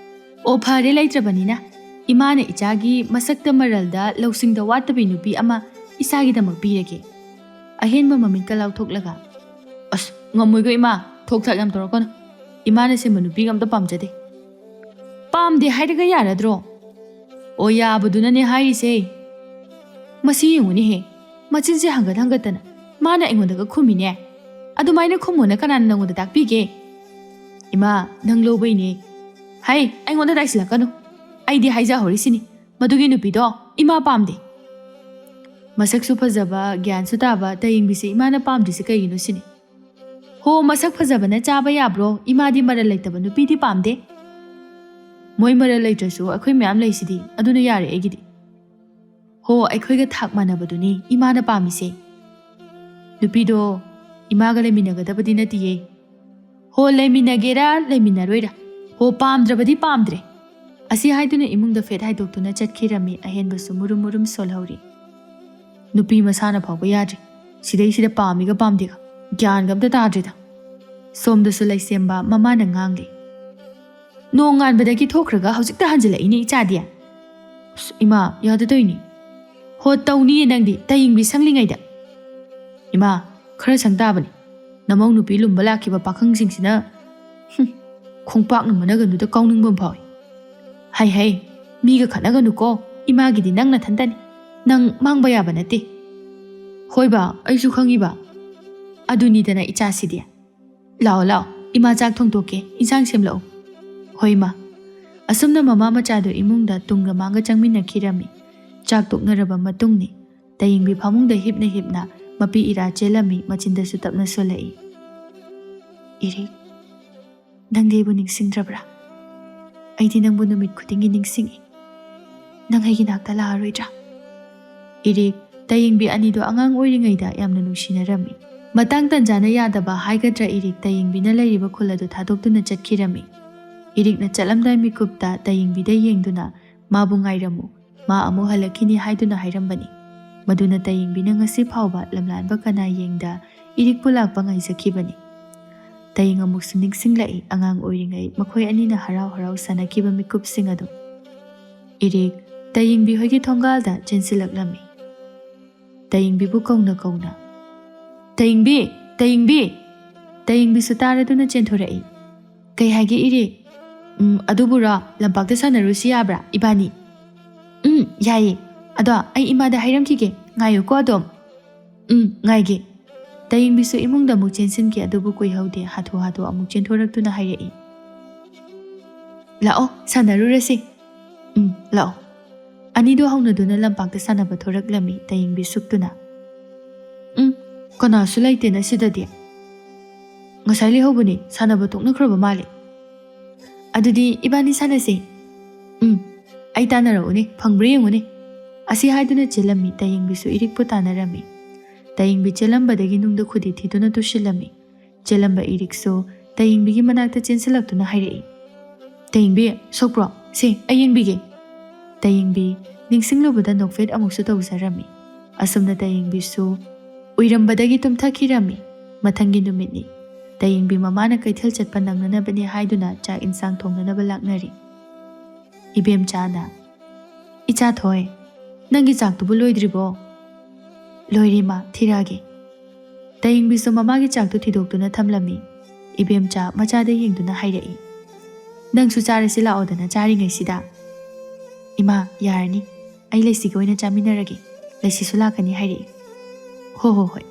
"ꯑꯣ, ꯐꯔꯦ ꯂꯩꯇ꯭ꯔꯕꯅꯤꯅ, ꯏꯃꯥꯅ ꯏꯆꯥꯒꯤ ꯃꯁꯛꯇ ꯃꯔꯜꯗ ꯂꯧꯁꯤꯡꯗ ꯋꯥꯠꯇꯕꯤ ꯅꯨꯄꯤ ꯑꯃ ꯏꯆꯥꯒꯤꯗꯃꯛ ꯄꯤꯔꯒꯦ꯫" ꯑꯍꯦꯟꯕ ꯃꯃꯤꯠꯀ ꯂꯥꯎꯊꯣꯛꯂꯒ, "ꯑꯁ, ꯉꯝꯃꯣꯏꯀꯣ ꯏꯃꯥ, ꯊꯣꯛ ꯊꯥꯛ ꯌꯥꯝ ꯇꯧꯔꯛꯀꯅꯨ꯫ ꯏꯃꯥꯅ ꯁꯦꯝꯕ ꯅꯨꯄꯤꯒ ꯑꯝꯇ ꯄꯥꯝꯖꯗꯦ꯫" "ꯄꯥꯝꯗꯦ ꯍꯥꯏꯔꯒ ꯌꯥꯔꯗ꯭ꯔꯣ?" "ꯑꯣ, ꯌꯥꯕꯗꯨꯅꯅꯦ ꯍꯥꯏꯔꯤꯁꯦ꯫ ꯃꯁꯤ ꯌꯦꯡꯉꯨꯅꯦꯍꯦ, ꯃꯆꯤꯟꯁꯦ ꯍꯪꯒꯠ ꯍꯪꯒꯠꯇꯅ ꯃꯥꯅ ꯑꯩꯉꯣꯟꯗꯒ ꯈꯨꯝꯃꯤꯅꯦ꯫ ꯑꯗꯨꯃꯥꯏꯅ ꯈꯨꯝꯃꯣꯅ ꯀꯅꯥꯅ ꯅꯪꯉꯣꯟꯗ ꯇꯥꯛꯄꯤꯒꯦ?" "ꯏꯃꯥ, ꯅꯪ ꯂꯧꯕꯩꯅꯦ꯫" "ꯍꯩ, ꯑꯩꯉꯣꯟꯗ ꯇꯥꯏꯁꯤꯜꯂꯛꯀꯅꯨ꯫ ꯑꯩꯗꯤ ꯍꯥꯏꯖꯍꯧꯔꯤꯁꯤꯅꯤ, ꯃꯗꯨꯒꯤ ꯅꯨꯄꯤꯗꯣ "ꯏꯃꯥ ꯄꯥꯝꯗꯦ꯫ ꯃꯁꯛꯁꯨ ꯐꯖꯕ, ꯒ꯭ꯌꯥꯟꯁꯨ ꯇꯥꯕ ꯇꯌꯦꯡꯕꯤꯁꯦ ꯏꯃꯥꯅ ꯄꯥꯝꯗ꯭ꯔꯤꯁꯦ ꯀꯩꯒꯤꯅꯣ ꯁꯤꯅꯤ?" "ꯍꯣ, ꯃꯁꯛ ꯐꯖꯕꯅ ꯆꯥꯕ ꯌꯥꯕ꯭ꯔꯣ? ꯏꯃꯥꯗꯤ ꯃꯔꯜ ꯂꯩꯇꯕ ꯅꯨꯄꯤꯗꯤ ꯄꯥꯝꯗꯦ꯫ ꯃꯣꯏ ꯃꯔꯜ ꯂꯩꯇ꯭ꯔꯁꯨ ꯑꯩꯈꯣꯏ ꯃꯌꯥꯝ ꯂꯩꯁꯤꯗꯤ, ꯑꯗꯨꯅ ꯌꯥꯔꯦ ꯑꯩꯒꯤꯗꯤ꯫ ꯍꯣ, ꯑꯩꯈꯣꯏꯒ ꯊꯥꯛ ꯃꯥꯟꯅꯕꯗꯨꯅꯤ ꯏꯃꯥꯅ ꯄꯥꯝꯃꯤꯁꯦ꯫ ꯅꯨꯄꯤꯗꯣ ꯏꯃꯥꯒ ꯂꯩꯃꯤꯟꯅꯒꯗꯕꯗꯤ ꯅꯠꯇꯤꯌꯦ꯫ ꯍꯣ, ꯂꯩꯃꯤꯟꯅꯒꯦꯔꯥ ꯂꯩꯃꯤꯟꯅꯔꯣꯏꯔꯥ, ꯍꯣ, ꯄꯥꯝꯗ꯭ꯔꯕꯗꯤ ꯄꯥꯝꯗ꯭ꯔꯦ"꯫ ꯑꯁꯤ ꯍꯥꯏꯗꯨꯅ ꯏꯃꯨꯡꯗ ꯐꯦꯠ ꯍꯥꯏꯗꯣꯛꯇꯨꯅ ꯆꯠꯈꯤꯔꯝꯃꯤ꯫ ꯑꯍꯦꯟꯕꯁꯨ ꯃꯨꯔꯨꯝ ꯃꯨꯔꯨꯝ ꯁꯣꯜꯍꯧꯔꯤ꯫ ꯅꯨꯄꯤ ꯃꯁꯥꯅ ꯐꯥꯎꯕ ꯌꯥꯗ꯭ꯔꯤ, ꯁꯤꯗꯩꯁꯤꯗ ꯄꯥꯝꯃꯤꯒ ꯄꯥꯝꯗꯦꯒ ꯒ꯭ꯌꯥꯟꯒ ꯑꯝꯇ ꯇꯥꯗ꯭ꯔꯤꯗ꯫ ꯁꯣꯝꯗꯁꯨ ꯂꯩꯁꯦꯝꯕ ꯃꯃꯥꯅ ꯉꯥꯡꯂꯤ꯫ "ꯅꯣꯡ ꯉꯥꯟꯕꯗꯒꯤ ꯊꯣꯛꯈ꯭ꯔꯒ ꯍꯧꯖꯤꯛꯇ ꯍꯟꯖꯤꯜꯂꯛꯏꯅꯦ ꯏꯆꯥꯗꯤ"꯫ "ꯑꯁ, ꯏꯃꯥ, ꯌꯥꯗꯗꯣꯏꯅꯤ"꯫ "ꯍꯣ, ꯇꯧꯅꯤꯌꯦ ꯅꯪꯗꯤ, ꯇꯌꯦꯡꯕꯤ ꯁꯪꯂꯤꯉꯩꯗ"꯫ "ꯏꯃꯥ, ꯈꯔ ꯁꯪ ꯇꯥꯕꯅꯤ꯫ ꯅꯃꯧ ꯅꯨꯄꯤ ꯂꯨꯝꯕ ꯂꯥꯛꯈꯤꯕ ꯄꯥꯈꯪꯁꯤꯡꯁꯤꯅ, ꯍꯨꯝ, ꯈꯣꯡꯄꯥꯛꯅ ꯃꯅꯒꯟꯗꯨꯗ ꯀꯥꯎꯅꯤꯡꯕ ꯑꯃ ꯐꯥꯎꯏ꯫ ꯍꯩ ꯍꯩ, ꯃꯤꯒ ꯈꯠꯅꯒꯅꯨꯀꯣ, ꯏꯃꯥꯒꯤꯗꯤ ꯅꯪ ꯅꯊꯟꯇꯅꯤ꯫ ꯅꯪ ꯃꯥꯡꯕ ꯌꯥꯕ ꯅꯠꯇꯦ"꯫ "ꯍꯣꯏꯕ, ꯑꯩꯁꯨ ꯈꯪꯉꯤꯕ꯫ ꯑꯗꯨꯅꯤꯗꯅ ꯏꯆꯥꯁꯤꯗꯤ꯫ ꯂꯥꯛꯑꯣ ꯂꯥꯛꯑꯣ, ꯏꯃꯥ ꯆꯥꯛ ꯊꯣꯡꯗꯣꯛꯀꯦ, ꯏꯟꯁꯥꯡ ꯁꯦꯝꯂꯛꯎ"꯫ "ꯍꯣꯏ ꯏꯃꯥ"꯫ ꯑꯁꯨꯝꯅ ꯃꯃꯥ ꯃꯆꯥꯗꯨ ꯏꯃꯨꯡꯗ ꯇꯨꯡꯒ ꯃꯥꯡꯒ ꯆꯪꯃꯤꯟꯅꯈꯤꯔꯝꯃꯤ꯫ ꯆꯥꯛ ꯇꯣꯛꯅꯔꯕ ꯃꯇꯨꯡꯅꯤ꯫ ꯇꯌꯦꯡꯕꯤ ꯐꯃꯨꯡꯗ ꯍꯤꯞꯅ ꯍꯤꯞꯅ ꯃꯄꯤ ꯏꯔꯥ ꯆꯦꯜꯂꯝꯃꯤ, ꯃꯆꯤꯟꯗꯁꯨ ꯇꯞꯅ ꯁꯣꯜꯂꯛꯏ꯫ "ꯏꯔꯤꯛ, ꯅꯪꯗꯤ ꯑꯩꯕꯨ ꯅꯤꯡꯁꯤꯡꯗ꯭ꯔꯕ꯭ꯔꯥ? ꯑꯩꯗꯤ ꯅꯪꯕꯨ ꯅꯨꯃꯤꯠ ꯈꯨꯗꯤꯡꯒꯤ ꯅꯤꯡꯁꯤꯡꯏ꯫ ꯅꯪ ꯑꯩꯒꯤ ꯅꯥꯛꯇ ꯂꯥꯛꯑꯔꯣꯏꯗ꯭ꯔꯥ?" ꯏꯔꯤꯛ, ꯇꯌꯦꯡꯕꯤ ꯑꯅꯤꯗꯣ ꯑꯉꯥꯡ ꯑꯣꯏꯔꯤꯉꯩꯗ ꯌꯥꯝꯅ ꯅꯨꯡꯁꯤꯅꯔꯝꯃꯤ꯫ ꯃꯇꯥꯡ ꯇꯟꯖꯥꯅ ꯌꯥꯗꯕ ꯍꯥꯏꯒꯗ꯭ꯔꯥ, ꯏꯔꯤꯛ ꯇꯌꯦꯡꯕꯤꯅ ꯂꯩꯔꯤꯕ ꯈꯨꯜ ꯑꯗꯨ ꯊꯥꯗꯣꯛꯇꯨꯅ ꯆꯠꯈꯤꯔꯝꯃꯤ꯫ ꯏꯔꯤꯛꯅ ꯆꯠꯂꯝꯗꯥꯏ ꯃꯤꯀꯨꯞꯇ ꯇꯌꯦꯡꯕꯤꯗ ꯌꯦꯡꯗꯨꯅ, "ꯃꯥꯕꯨ ꯉꯥꯏꯔꯝꯃꯨ, ꯃꯥ ꯑꯃꯨꯛ ꯍꯜꯂꯛꯈꯤꯅꯤ" ꯍꯥꯏꯗꯨꯅ ꯍꯥꯏꯔꯝꯕꯅꯤ꯫ ꯃꯗꯨꯅ ꯇꯌꯦꯡꯕꯤꯅ ꯉꯁꯤ ꯐꯥꯎꯕ ꯂꯝꯂꯥꯟꯕ ꯀꯅꯥ ꯌꯦꯡꯗ ꯏꯔꯤꯛꯄꯨ ꯂꯥꯛꯄ ꯉꯥꯏꯖꯈꯤꯕꯅꯤ꯫ ꯇꯌꯦꯡ ꯑꯃꯨꯛꯁꯨ ꯅꯤꯡꯁꯤꯡꯂꯛꯏ ꯑꯉꯥꯡ ꯑꯣꯏꯔꯤꯉꯩ ꯃꯈꯣꯏ ꯑꯅꯤꯅ ꯍꯔꯥꯎ ꯍꯔꯥꯎ ꯁꯥꯟꯅꯈꯤꯕ ꯃꯤꯀꯨꯞꯁꯤꯡ ꯑꯗꯨ꯫ ꯏꯔꯤꯛ, ꯇꯌꯦꯡꯕꯤ ꯍꯣꯏꯒꯤ ꯊꯣꯡꯒꯥꯜꯗ ꯆꯦꯟꯁꯤꯜꯂꯛꯂꯝꯃꯤ꯫ ꯇꯌꯦꯡꯕꯤꯕꯨ ꯀꯧꯅ ꯀꯧꯅ, "ꯇꯌꯦꯡꯕꯤ! ꯇꯌꯦꯡꯕꯤ!" ꯇꯌꯦꯡꯕꯤꯁꯨ ꯇꯥꯔꯗꯨꯅ ꯆꯦꯟꯊꯣꯔꯛꯏ꯫ "ꯀꯩ ꯍꯥꯏꯒꯦ ꯏꯔꯤꯛ?" "ꯎꯝ, ꯑꯗꯨꯕꯨꯔꯣ, ꯂꯝꯄꯥꯛꯇ ꯁꯥꯟꯅꯔꯨꯁꯤ ꯌꯥꯕ꯭ꯔꯥ ꯏꯕꯥꯅꯤ?" "ꯎꯝ, ꯌꯥꯏꯌꯦ꯫ ꯑꯗꯣ ꯑꯩ ꯏꯃꯥꯗ ꯍꯥꯏꯔꯝꯈꯤꯒꯦ, ꯉꯥꯏꯌꯨꯀꯣ ꯑꯗꯨꯝ"꯫ "ꯎꯝ, ꯉꯥꯏꯒꯦ"꯫ ꯇꯌꯦꯡꯕꯤꯁꯨ ꯏꯃꯨꯡꯗ ꯑꯃꯨꯛ ꯆꯦꯟꯁꯤꯟꯈꯤ, ꯑꯗꯨꯕꯨ ꯀꯨꯏꯍꯧꯗꯦ, ꯍꯥꯊꯨ ꯍꯥꯊꯨ ꯑꯃꯨꯛ ꯆꯦꯟꯊꯣꯔꯛꯇꯨꯅ ꯍꯥꯏꯔꯛꯏ꯫ "ꯂꯥꯛꯑꯣ, ꯁꯥꯟꯅꯔꯨꯔꯁꯤ"꯫ "ꯎꯝ, ꯂꯥꯛꯑꯣ"꯫ ꯑꯅꯤꯗꯨ ꯍꯧꯅꯗꯨꯅ ꯂꯝꯄꯥꯛꯇ ꯁꯥꯟꯅꯕ ꯊꯣꯔꯛꯂꯝꯃꯤ ꯇꯌꯦꯡꯕꯤ ꯁꯨꯛꯇꯨꯅ꯫ "ꯎꯝ, ꯀꯅꯥꯁꯨ ꯂꯩꯇꯦꯅ ꯁꯤꯗꯗꯤ꯫ ꯉꯁꯥꯏ ꯂꯩꯍꯧꯕꯅꯤ, ꯁꯥꯟꯅꯕ ꯇꯣꯛꯅꯈ꯭ꯔꯕ ꯃꯥꯜꯂꯦ꯫ ꯑꯗꯨꯗꯤ ꯏꯕꯥꯅꯤ ꯁꯥꯟꯅꯁꯦ꯫ ꯎꯝ, ꯑꯩ ꯇꯥꯟꯅꯔꯛꯎꯅꯦ, ꯐꯪꯕ꯭ꯔꯥ ꯌꯦꯡꯉꯨꯅꯦ"꯫ ꯑꯁꯤ ꯍꯥꯏꯗꯨꯅ ꯆꯦꯜꯂꯝꯃꯤ ꯇꯌꯦꯡꯕꯤꯁꯨ ꯏꯔꯤꯛꯄꯨ ꯇꯥꯟꯅꯔꯝꯃꯤ꯫ ꯇꯌꯦꯡꯕꯤ ꯆꯦꯜꯂꯝꯕꯗꯒꯤ ꯅꯨꯡꯗ ꯈꯨꯗꯤ ꯊꯤꯗꯨꯅ ꯇꯨꯁꯤꯜꯂꯝꯃꯤ꯫ ꯆꯦꯜꯂꯝꯕ ꯏꯔꯤꯛꯁꯨ ꯇꯌꯦꯡꯕꯤꯒꯤ ꯃꯅꯥꯛꯇ ꯆꯦꯟꯁꯤꯜꯂꯛꯇꯨꯅ ꯍꯥꯏꯔꯛꯏ, "ꯇꯌꯦꯡꯕꯤ, ꯁꯣꯛꯄ꯭ꯔꯣ? ꯁꯦ, ꯑꯩ ꯌꯦꯡꯕꯤꯒꯦ"꯫ ꯇꯌꯦꯡꯕꯤ ꯅꯤꯡꯁꯤꯡꯂꯨꯕꯗ ꯅꯣꯛꯐꯦꯠ ꯑꯃꯨꯛꯁꯨ ꯇꯧꯖꯔꯝꯃꯤ꯫ ꯑꯁꯨꯝꯅ ꯇꯌꯦꯡꯕꯤꯁꯨ ꯎꯏꯔꯝꯕꯗꯒꯤ ꯇꯨꯝꯊꯈꯤꯔꯝꯃꯤ꯫ ꯃꯊꯪꯒꯤ ꯅꯨꯃꯤꯠꯅꯤ꯫ ꯇꯌꯦꯡꯕꯤ ꯃꯃꯥꯅ ꯀꯩꯊꯦꯜ ꯆꯠꯄ ꯅꯪꯅꯅꯕꯅꯤ ꯍꯥꯏꯗꯨꯅ ꯆꯥꯛ ꯏꯟꯁꯥꯡ ꯊꯣꯡꯅꯅꯕ ꯂꯥꯛꯅꯔꯤ꯫ ꯏꯕꯦꯝꯆꯥꯅ, "ꯏꯆꯥ ꯊꯣꯏ, ꯅꯪꯒꯤ ꯆꯥꯛꯇꯨꯕꯨ ꯂꯣꯏꯗ꯭ꯔꯤꯕꯣ?" "ꯂꯣꯏꯔꯦ ꯃꯥ, ꯊꯤꯔꯛꯑꯒꯦ"꯫ ꯇꯌꯦꯡꯕꯤꯁꯨ ꯃꯃꯥꯒꯤ ꯆꯥꯛꯇꯨ ꯊꯤꯗꯣꯛꯇꯨꯅ ꯊꯝꯂꯝꯃꯤ꯫ ꯏꯕꯦꯝꯆꯥ ꯃꯆꯥꯗ ꯌꯦꯡꯗꯨꯅ ꯍꯥꯏꯔꯛꯏ, "ꯅꯪꯁꯨ ꯆꯥꯔꯁꯤ ꯂꯥꯛꯑꯣꯗꯅ ꯆꯥꯔꯤꯉꯩꯁꯤꯗ"꯫ "ꯏꯃꯥ, ꯌꯥꯔꯅꯤ, ꯑꯩ ꯂꯩꯁꯤꯒ ꯑꯣꯏꯅ ꯆꯥꯃꯤꯟꯅꯔꯒꯦ, ꯂꯩꯁꯤꯁꯨ ꯂꯥꯛꯀꯅꯤ ꯍꯥꯏꯔꯛꯏ"꯫ "ꯍꯣ ꯍꯣ ꯍꯣꯏ"꯫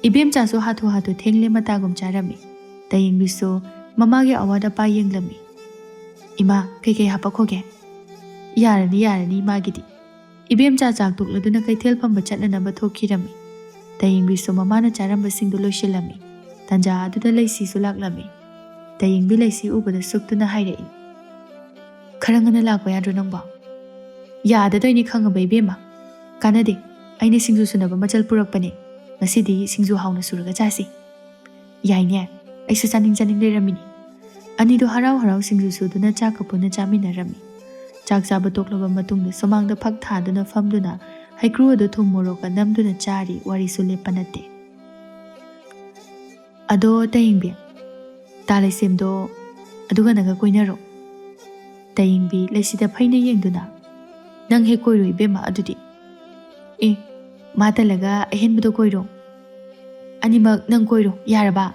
ꯏꯕꯦꯝꯆꯥꯁꯨ ꯍꯥꯊꯨ ꯍꯥꯊꯨ ꯊꯦꯡꯂꯦ ꯃꯇꯥꯒꯨꯝ ꯆꯥꯔꯝꯃꯤ꯫ ꯇꯌꯦꯡꯕꯤꯁꯨ ꯃꯃꯥꯒꯤ ꯑꯋꯥꯠ ꯑꯄꯥ ꯌꯦꯡꯂꯝꯃꯤ꯫ "ꯏꯃꯥ, ꯀꯩꯀꯩ ꯍꯥꯄꯛꯈꯣꯒꯦ?" "ꯌꯥꯔꯅꯤ, ꯌꯥꯔꯅꯤ ꯏꯃꯥꯒꯤꯗꯤ"꯫ ꯏꯕꯦꯝꯆꯥ ꯆꯥꯛ ꯇꯣꯛꯂꯗꯨꯅ ꯀꯩꯊꯦꯜ ꯐꯝꯕ ꯆꯠꯅꯅꯕ ꯊꯣꯛꯈꯤꯔꯝꯃꯤ꯫ ꯇꯌꯦꯡꯕꯤꯁꯨ ꯃꯃꯥꯅ ꯆꯥꯔꯝꯕꯁꯤꯡꯗꯨ ꯂꯣꯏꯁꯤꯜꯂꯝꯃꯤ꯫ ꯇꯟꯖꯥ ꯑꯗꯨꯗ ꯂꯩꯁꯤꯁꯨ ꯂꯥꯛꯂꯝꯃꯤ꯫ ꯇꯌꯦꯡꯕꯤ ꯂꯩꯁꯤ ꯎꯕꯗ ꯁꯨꯛꯇꯨꯅ ꯍꯥꯏꯔꯛꯏ, "ꯈꯔ ꯉꯟꯅ ꯂꯥꯛꯄ ꯌꯥꯗ꯭ꯔꯣ ꯅꯪꯕꯣ?" "ꯌꯥꯗꯗꯣꯏꯅꯤ ꯈꯪꯉꯕ ꯏꯕꯦꯝꯃ꯫ ꯀꯥꯟꯅꯗꯦ, ꯑꯩꯅ ꯁꯤꯡꯖꯨ ꯁꯨꯅꯕ ꯃꯆꯜ ꯄꯨꯔꯛꯄꯅꯦ꯫ ꯉꯁꯤꯗꯤ ꯁꯤꯡꯖꯨ ꯍꯥꯎꯅ ꯁꯨꯔꯒ ꯆꯥꯁꯤ"꯫ "ꯌꯥꯏꯅꯦ, ꯑꯩꯁꯨ ꯆꯥꯅꯤꯡ ꯆꯥꯅꯤꯡ ꯂꯩꯔꯝꯃꯤꯅꯤ"꯫ ꯑꯅꯤꯗꯨ ꯍꯔꯥꯎ ꯍꯔꯥꯎ ꯁꯤꯡꯖꯨ ꯁꯨꯗꯨꯅ ꯆꯥꯛꯀ ꯄꯨꯟꯅ ꯆꯥꯃꯤꯟꯅꯔꯝꯃꯤ꯫ ꯆꯥꯛ ꯆꯥꯕ ꯇꯣꯛꯂꯕ ꯃꯇꯨꯡꯗ ꯁꯨꯃꯥꯡꯗ ꯐꯛ ꯊꯥꯗꯨꯅ ꯐꯝꯗꯨꯅ ꯍꯩꯀ꯭ꯔꯨ ꯑꯗꯨ ꯊꯨꯝ ꯃꯣꯔꯣꯛꯀ ꯅꯝꯗꯨꯅ ꯆꯥꯔꯤ, ꯋꯥꯔꯤꯁꯨ ꯂꯦꯞꯄ ꯅꯠꯇꯦ꯫ "ꯑꯗꯣ ꯇꯌꯦꯡꯕꯤ, ꯇꯥ ꯂꯩꯁꯦꯝꯗꯣ ꯑꯗꯨꯒ ꯅꯪꯒ ꯀꯣꯏꯅꯔꯣ"꯫ ꯇꯌꯦꯡꯕꯤ ꯂꯩꯁꯤꯗ ꯐꯩꯅ ꯌꯦꯡꯗꯨꯅ, "ꯅꯪ ꯍꯦꯛ ꯀꯣꯏꯔꯣ ꯏꯕꯦꯝꯃ ꯑꯗꯨꯗꯤ"꯫ "ꯑꯦ, ꯃꯥ ꯇꯜꯂꯒ ꯑꯍꯦꯟꯕꯗꯣ ꯀꯣꯏꯔꯣ"꯫ "ꯑꯅꯤꯃꯛ ꯅꯪ ꯀꯣꯏꯔꯣ, ꯌꯥꯔꯕ?"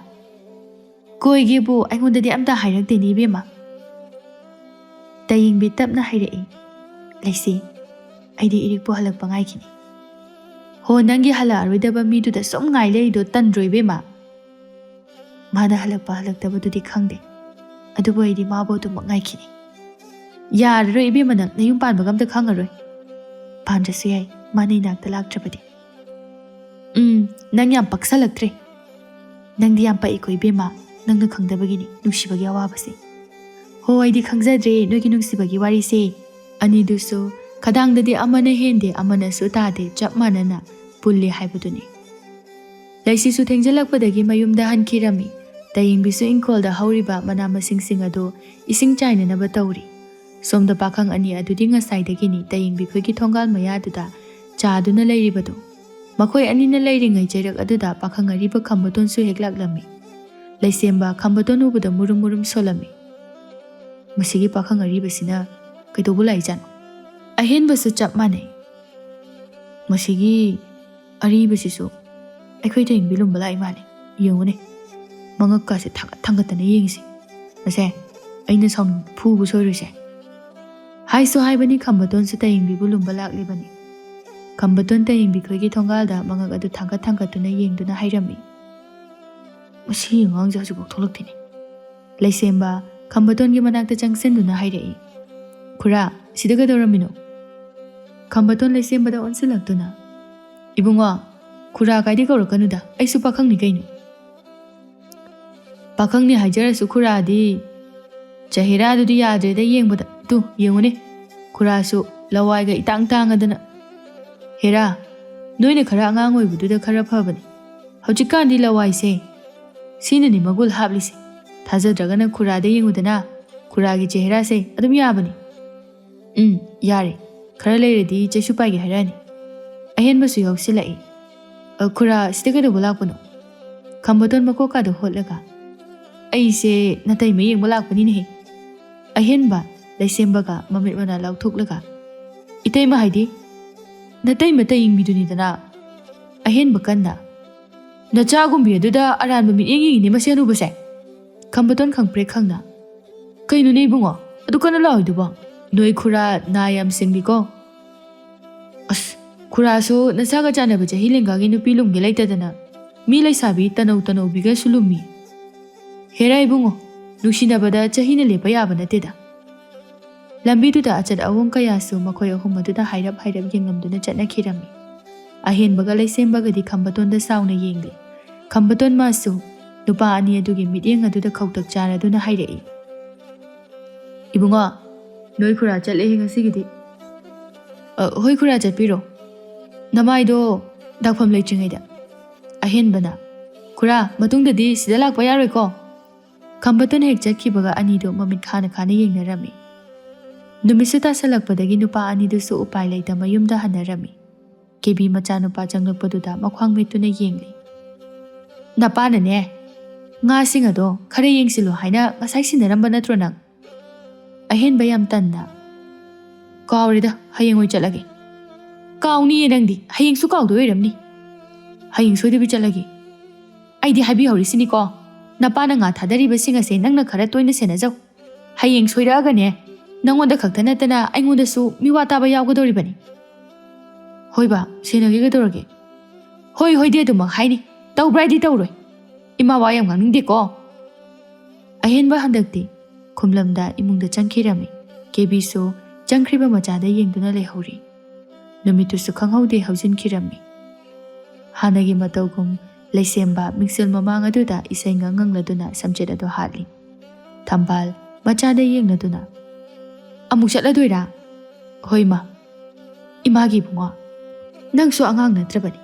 "ꯀꯣꯏꯒꯦꯕꯨ ꯑꯩꯉꯣꯟꯗꯗꯤ ꯑꯝꯇ ꯍꯥꯏꯔꯛꯇꯦꯅꯦ ꯏꯕꯦꯝꯃ"꯫ ꯇꯌꯦꯡꯕꯤ ꯇꯞꯅ ꯍꯥꯏꯔꯛꯏ, "ꯂꯩꯁꯤ, ꯑꯩꯗꯤ ꯏꯔꯤꯛꯄꯨ ꯍꯜꯂꯛꯄ ꯉꯥꯏꯈꯤꯅꯤ"꯫ "ꯍꯣ, ꯅꯪꯒꯤ ꯍꯜꯂꯛꯑꯔꯣꯏꯗꯕ ꯃꯤꯗꯨꯗ ꯁꯨꯝ ꯉꯥꯏ ꯂꯩꯔꯤꯗꯣ ꯇꯟꯗ꯭ꯔꯣ ꯏꯕꯦꯝꯃ?" "ꯃꯥꯅ ꯍꯜꯂꯛꯄ ꯍꯜꯂꯛꯇꯕꯗꯨꯗꯤ ꯈꯪꯗꯦ, ꯑꯗꯨꯕꯨ ꯑꯩꯗꯤ ꯃꯥꯕꯨ ꯑꯗꯨꯃꯛ ꯉꯥꯏꯈꯤꯅꯤ"꯫ "ꯌꯥꯔꯔꯣꯏ ꯏꯕꯦꯝꯃ, ꯅꯪ ꯅꯌꯨꯝ ꯄꯥꯟꯕꯒ ꯑꯝꯇ ꯈꯪꯉꯔꯣꯏ꯫ ꯄꯥꯟꯗ꯭ꯔꯁꯨ ꯌꯥꯏ, ꯃꯥꯅ ꯏꯅꯥꯛꯇ ꯂꯥꯛꯇ꯭ꯔꯕꯗꯤ꯫ ꯎꯝ, ꯅꯪ ꯌꯥꯝ ꯄꯛꯁꯜꯂꯛꯇ꯭ꯔꯦ꯫ ꯅꯪꯗꯤ ꯌꯥꯝ ꯄꯛꯏꯀꯣ ꯏꯕꯦꯝꯃ, ꯅꯪꯅ ꯈꯪꯗꯕꯒꯤꯅꯤ ꯅꯨꯡꯁꯤꯕꯒꯤ ꯑꯋꯥꯕꯁꯦ꯫ ꯍꯣ, ꯑꯩꯗꯤ ꯈꯪꯖꯗ꯭ꯔꯦ ꯅꯣꯏꯒꯤ ꯅꯨꯡꯁꯤꯕꯒꯤ ꯋꯥꯔꯤꯁꯦ꯫ ꯑꯅꯤꯗꯨꯁꯨ ꯈꯗꯥꯡꯗꯗꯤ ꯑꯃꯅ ꯍꯦꯟꯗꯦ, ꯑꯃꯅꯁꯨ ꯇꯥꯗꯦ, ꯆꯞ ꯃꯥꯟꯅꯅ ꯄꯨꯜꯂꯦ ꯍꯥꯏꯕꯗꯨꯅꯤ꯫ ꯂꯩꯁꯤꯁꯨ ꯊꯦꯡꯖꯤꯜꯂꯛꯄꯗꯒꯤ ꯃꯌꯨꯝꯗ ꯍꯟꯈꯤꯔꯝꯃꯤ꯫ ꯇꯌꯦꯡꯕꯤꯁꯨ ꯏꯪꯈꯣꯜꯗ ꯍꯧꯔꯤꯕ ꯃꯅꯥ ꯃꯁꯤꯡꯁꯤꯡ ꯑꯗꯨ ꯏꯁꯤꯡ ꯆꯥꯏꯅꯅꯕ ꯇꯧꯔꯤ꯫ ꯁꯣꯝꯗ ꯄꯥꯈꯪ ꯑꯅꯤ ꯑꯗꯨꯗꯤ ꯉꯁꯥꯏꯗꯒꯤꯅꯤ ꯇꯌꯦꯡꯕꯤ ꯈꯣꯏꯒꯤ ꯊꯣꯡꯒꯥꯜ ꯃꯌꯥꯗꯨꯗ ꯆꯥꯗꯨꯅ ꯂꯩꯔꯤꯕꯗꯨ꯫ ꯃꯈꯣꯏ ꯑꯅꯤꯅ ꯂꯩꯔꯤꯉꯩ ꯆꯩꯔꯛ ꯑꯗꯨꯗ ꯄꯥꯈꯪ ꯑꯔꯤꯕ ꯈꯝꯕꯇꯣꯟꯁꯨ ꯍꯦꯛ ꯂꯥꯛꯂꯝꯃꯤ꯫ ꯂꯩꯁꯦꯝꯕ ꯈꯝꯕꯇꯣꯟ ꯎꯕꯗ ꯃꯨꯔꯨꯝ ꯃꯨꯔꯨꯝ ꯁꯣꯜꯂꯝꯃꯤ꯫ "ꯃꯁꯤꯒꯤ ꯄꯥꯈꯪ ꯑꯔꯤꯕꯁꯤꯅ ꯀꯩꯗꯧꯕ ꯂꯥꯛꯏꯖꯥꯠꯅꯣ?" ꯑꯍꯦꯟꯕꯁꯨ ꯆꯞ ꯃꯥꯟꯅꯩ꯫ "ꯃꯁꯤꯒꯤ ꯑꯔꯤꯕꯁꯤꯁꯨ ꯑꯩꯈꯣꯏ ꯇꯌꯦꯡꯕꯤ ꯂꯨꯝꯕ ꯂꯥꯛꯏ ꯃꯥꯜꯂꯦ꯫ ꯌꯦꯡꯉꯨꯅꯦ, ꯃꯉꯛꯀꯥꯁꯦ ꯊꯥꯡꯒꯠ ꯊꯥꯡꯒꯠꯇꯅ ꯌꯦꯡꯉꯤꯁꯦ꯫ ꯃꯁꯦ, ꯑꯩꯅ ꯁꯥꯎꯅꯤꯡ ꯐꯨꯕ ꯁꯣꯏꯔꯣꯏꯁꯦ"꯫ ꯍꯥꯏꯁꯨ ꯍꯥꯏꯕꯅꯤ ꯈꯝꯕꯇꯣꯟꯁꯨ ꯇꯌꯦꯡꯕꯤꯕꯨ ꯂꯨꯝꯕ ꯂꯥꯛꯂꯤꯕꯅꯤ꯫ ꯈꯝꯕꯇꯣꯟ ꯇꯌꯦꯡꯕꯤ ꯈꯣꯏꯒꯤ ꯊꯣꯡꯒꯥꯜꯗ ꯃꯉꯛ ꯑꯗꯨ ꯊꯥꯡꯒꯠ ꯊꯥꯡꯒꯠꯇꯨꯅ ꯌꯦꯡꯗꯨꯅ ꯍꯥꯏꯔꯝꯃꯤ꯫ "ꯃꯁꯤ ꯑꯉꯥꯡꯁꯦ ꯍꯧꯖꯤꯛꯐꯥꯎ ꯊꯣꯛꯂꯛꯇꯦꯅꯦ"꯫ ꯂꯩꯁꯦꯝꯕ ꯈꯝꯕꯇꯣꯟꯒꯤ ꯃꯅꯥꯛꯇ ꯆꯪꯁꯤꯟꯗꯨꯅ ꯍꯥꯏꯔꯛꯏ꯫ "ꯈꯨꯔꯥ, ꯁꯤꯗ ꯀꯩꯗꯧꯔꯝꯃꯤꯅꯣ?" ꯈꯝꯕꯇꯣꯟ ꯂꯩꯁꯦꯝꯕꯗ ꯑꯣꯟꯁꯤꯜꯂꯛꯇꯨꯅ, "ꯏꯕꯨꯡꯉꯣ, ꯈꯨꯔꯥ ꯀꯥꯏꯗꯤ ꯀꯧꯔꯛꯀꯅꯨꯗ, ꯑꯩꯁꯨ ꯄꯥꯈꯪꯅꯤ ꯀꯩꯅꯣ"꯫ "ꯄꯥꯈꯪꯅꯤ ꯍꯥꯏꯖꯔꯁꯨ ꯈꯨꯔꯥꯗꯤ ꯆꯦꯍꯦꯔꯥꯗꯨꯗꯤ ꯌꯥꯗ꯭ꯔꯦꯗ ꯌꯦꯡꯕꯗ꯫ ꯇꯨ, ꯌꯦꯡꯉꯨꯅꯦ, ꯈꯨꯔꯥꯁꯨ ꯂꯋꯥꯏꯒ ꯏꯇꯥꯡ ꯇꯥꯡꯉꯗꯅ꯫ ꯍꯦꯔꯥ, ꯅꯣꯏꯅ ꯈꯔ ꯑꯉꯥꯡ ꯑꯣꯏꯕꯗꯨꯗ ꯈꯔ ꯐꯕꯅꯤ꯫ ꯍꯧꯖꯤꯛꯀꯥꯟꯗꯤ ꯂꯋꯥꯏꯁꯦ ꯁꯤꯅꯅꯤ ꯃꯒꯨꯜ ꯍꯥꯞꯂꯤꯁꯦ꯫ ꯊꯥꯖꯗ꯭ꯔꯒꯅ ꯈꯨꯔꯥꯗ ꯌꯦꯡꯉꯨꯗꯅ, ꯈꯨꯔꯥꯒꯤ ꯆꯦꯍꯦꯔꯥꯁꯦ ꯑꯗꯨꯝ ꯌꯥꯕꯅꯤ"꯫ "ꯎꯝ, ꯌꯥꯔꯦ꯫ ꯈꯔ ꯂꯩꯔꯗꯤ ꯆꯩꯁꯨ ꯄꯥꯏꯒꯦ ꯍꯥꯏꯔꯛꯑꯅꯤ"꯫ ꯑꯍꯦꯟꯕꯁꯨ ꯌꯥꯎꯁꯤꯜꯂꯛꯏ꯫ "ꯑ, ꯈꯨꯔꯥ, ꯁꯤꯗ ꯀꯩꯗꯧꯕ ꯂꯥꯛꯄꯅꯣ?" ꯈꯝꯕꯇꯣꯟ ꯃꯀꯣꯛꯀꯥꯗꯣ ꯍꯣꯠꯂꯒ, "ꯑꯩꯁꯦ ꯅꯇꯩꯃ ꯌꯦꯡꯕ ꯂꯥꯛꯄꯅꯤꯅꯦꯍꯦ"꯫ ꯑꯍꯦꯟꯕ ꯂꯩꯁꯦꯝꯕꯒ ꯃꯃꯤꯠ ꯃꯅꯥ ꯂꯥꯎꯊꯣꯛꯂꯒ, "ꯏꯇꯩꯃ ꯍꯥꯏꯗꯤ?" "ꯅꯇꯩꯃ ꯇꯌꯦꯡꯕꯤꯗꯨꯅꯤꯗꯅ"꯫ ꯑꯍꯦꯟꯕ ꯀꯟꯅ, "ꯅꯆꯥꯒꯨꯝꯕꯤ ꯑꯗꯨꯗ ꯑꯔꯥꯟꯕ ꯃꯤꯠꯌꯦꯡ ꯌꯦꯡꯉꯤꯅꯦ ꯃꯁꯤ ꯍꯅꯨꯕꯁꯦ"꯫ ꯈꯝꯕꯇꯣꯟ ꯈꯪꯄ꯭ꯔꯦꯛ ꯈꯪꯅ, "ꯀꯩꯅꯣꯅꯦ ꯏꯕꯨꯡꯉꯣ, ꯑꯗꯨ ꯀꯟꯅ ꯂꯥꯎꯔꯤꯗꯨꯕꯣ? ꯅꯣꯏ ꯈꯨꯔꯥ ꯅꯥ ꯌꯥꯝ ꯁꯤꯡꯂꯤꯀꯣ"꯫ "ꯑꯁ, ꯈꯨꯔꯥꯁꯨ ꯅꯆꯥꯒ ꯆꯥꯟꯅꯕ ꯆꯍꯤ ꯂꯦꯡꯒꯥꯒꯤ ꯅꯨꯄꯤ ꯂꯨꯝꯒꯦ ꯂꯩꯇꯗꯅ ꯃꯤ ꯂꯩꯁꯥꯕꯤ ꯇꯅꯧ ꯇꯅꯧꯕꯤꯒꯁꯨ ꯂꯨꯝꯃꯤ꯫ ꯍꯦꯔꯥ ꯏꯕꯨꯡꯉꯣ, ꯅꯨꯡꯁꯤꯅꯕꯗ ꯆꯍꯤꯅ ꯂꯦꯞꯄ ꯌꯥꯕ ꯅꯠꯇꯦꯗ"꯫ ꯂꯝꯕꯤꯗꯨꯗ ꯑꯆꯠ ꯑꯋꯣꯡ ꯀꯌꯥꯁꯨ ꯃꯈꯣꯏ ꯑꯍꯨꯝ ꯑꯗꯨꯗ ꯍꯥꯏꯔꯞ ꯍꯥꯏꯔꯞ ꯌꯦꯡꯂꯝꯗꯨꯅ ꯆꯠꯅꯈꯤꯔꯝꯃꯤ꯫ ꯑꯍꯦꯟꯕꯒ ꯂꯩꯁꯦꯝꯕꯒꯗꯤ ꯈꯝꯕꯇꯣꯟꯗ ꯁꯥꯎꯅ ꯌꯦꯡꯂꯤ꯫ ꯈꯝꯕꯇꯣꯟ ꯃꯥꯁꯨ ꯅꯨꯄꯥ ꯑꯅꯤ ꯑꯗꯨꯒꯤ ꯃꯤꯠꯌꯦꯡ ꯑꯗꯨꯗ ꯈꯧꯇꯛ ꯆꯥꯔꯗꯨꯅ ꯍꯥꯏꯔꯛꯏ, "ꯏꯕꯨꯡꯉꯣ, ꯅꯣꯏ ꯈꯨꯔꯥ ꯆꯠꯂꯦꯍꯦ ꯉꯁꯤꯒꯤꯗꯤ?" "ꯑ, ꯍꯣꯏ ꯈꯨꯔꯥ, ꯆꯠꯄꯤꯔꯣ꯫ ꯅꯃꯥꯏꯗꯣ ꯗꯥꯛꯐꯝ ꯂꯩꯇ꯭ꯔꯤꯉꯩꯗ꯫" ꯑꯍꯦꯟꯕꯅ, "ꯈꯨꯔꯥ, ꯃꯇꯨꯡꯗꯗꯤ ꯁꯤꯗ ꯂꯥꯛꯄ ꯌꯥꯔꯣꯏꯀꯣ?" ꯈꯝꯕꯇꯣꯟ ꯍꯦꯛ ꯆꯠꯈꯤꯕꯒ ꯑꯅꯤꯗꯨ ꯃꯃꯤꯠ ꯈꯥꯅ ꯈꯥꯅ ꯌꯦꯡꯅꯔꯝꯃꯤ꯫ ꯅꯨꯃꯤꯠꯁꯨ ꯇꯥꯁꯜꯂꯛꯄꯗꯒꯤ ꯅꯨꯄꯥ ꯑꯅꯤꯗꯨꯁꯨ ꯎꯄꯥꯏ ꯂꯩꯇ ꯃꯌꯨꯝꯗ ꯍꯟꯅꯔꯝꯃꯤ꯫ ꯀꯦꯕꯤ ꯃꯆꯥꯅꯨꯄꯥ ꯆꯪꯂꯛꯄꯗꯨꯗ ꯃꯈ꯭ꯋꯥꯡ ꯃꯦꯠꯇꯨꯅ ꯌꯦꯡꯂꯤ꯫ "ꯅꯄꯥꯅꯅꯦ ꯉꯥꯁꯤꯡ ꯑꯗꯣ ꯈꯔ ꯌꯦꯡꯁꯤꯜꯂꯣ ꯍꯥꯏꯅ ꯉꯁꯥꯏ ꯁꯤꯟꯅꯔꯝꯕ ꯅꯠꯇ꯭ꯔꯣ ꯅꯪ?" ꯑꯍꯦꯟꯕ ꯌꯥꯝ ꯇꯟꯅ, "ꯀꯥꯎꯔꯦꯗ, ꯍꯌꯦꯡ ꯑꯣꯏ ꯆꯠꯂꯒꯦ꯫" "ꯀꯥꯎꯅꯤꯌꯦ ꯅꯪꯗꯤ, ꯍꯌꯦꯡꯁꯨ ꯀꯥꯎꯗꯣꯏ ꯑꯣꯏꯔꯝꯅꯤ꯫" "ꯍꯌꯦꯡ ꯁꯣꯏꯗꯕꯤ ꯆꯠꯂꯒꯦ꯫ ꯑꯩꯗꯤ ꯍꯥꯏꯕꯤꯍꯧꯔꯤꯁꯤꯅꯤꯀꯣ, ꯅꯄꯥꯅ ꯉꯥ ꯊꯥꯗꯔꯤꯕꯁꯤꯡ ꯑꯁꯦ ꯅꯪꯅ ꯈꯔ ꯇꯣꯏꯅ ꯁꯦꯟꯅꯖꯧ꯫ ꯍꯌꯦꯡ ꯁꯣꯏꯔꯛꯑꯒꯅꯦ, ꯅꯪꯉꯣꯟꯗ ꯈꯛꯇ ꯅꯠꯇꯅ ꯑꯩꯉꯣꯟꯗꯁꯨ ꯃꯤꯋꯥ ꯇꯥꯕ ꯌꯥꯎꯒꯗꯧꯔꯤꯕꯅꯤ꯫" "ꯍꯣꯏꯕ, ꯁꯦꯟꯅꯒꯦ ꯀꯩꯗꯧꯔꯒꯦ?" "ꯍꯣꯏ ꯍꯣꯏꯗꯤ ꯑꯗꯨꯃꯛ ꯍꯥꯏꯅꯤ, ꯇꯧꯕ꯭ꯔꯥ ꯍꯥꯏꯗꯤ ꯇꯧꯔꯣꯏ꯫ ꯏꯃꯥ ꯋꯥ ꯌꯥꯝ ꯉꯥꯡꯅꯤꯡꯗꯦꯀꯣ꯫" ꯑꯍꯦꯟꯕ ꯍꯟꯗꯛꯇꯤ ꯈꯨꯝꯂꯝꯗ ꯏꯃꯨꯡꯗ ꯆꯪꯈꯤꯔꯝꯃꯤ꯫ ꯀꯦꯕꯤꯁꯨ ꯆꯪꯈ꯭ꯔꯤꯕ ꯃꯆꯥꯗ ꯌꯦꯡꯗꯨꯅ ꯂꯩꯍꯧꯔꯤ꯫ ꯅꯨꯃꯤꯠꯇꯨꯁꯨ ꯈꯪꯍꯧꯗꯦ ꯍꯧꯖꯤꯟꯈꯤꯔꯝꯃꯤ꯫ ꯍꯥꯟꯅꯒꯤ ꯃꯇꯧꯒꯨꯝ ꯂꯩꯁꯦꯝꯕ ꯃꯤꯡꯁꯦꯜ ꯃꯃꯥꯡ ꯑꯗꯨꯗ ꯏꯁꯩ ꯉꯪ ꯉꯪꯂꯗꯨꯅ ꯁꯝꯆꯦꯠ ꯑꯗꯨ ꯍꯥꯠꯂꯤ꯫ ꯊꯝꯕꯥꯜ ꯃꯆꯥꯗ ꯌꯦꯡꯂꯗꯨꯅ, "ꯑꯃꯨꯛ ꯆꯠꯂꯗꯣꯏꯔꯥ?" "ꯍꯣꯏ ꯃꯥ꯫" "ꯏꯃꯥꯒꯤ ꯏꯕꯨꯡꯉꯣ, ꯅꯪꯁꯨ ꯑꯉꯥꯡ ꯅꯠꯇ꯭ꯔꯕꯅꯤ꯫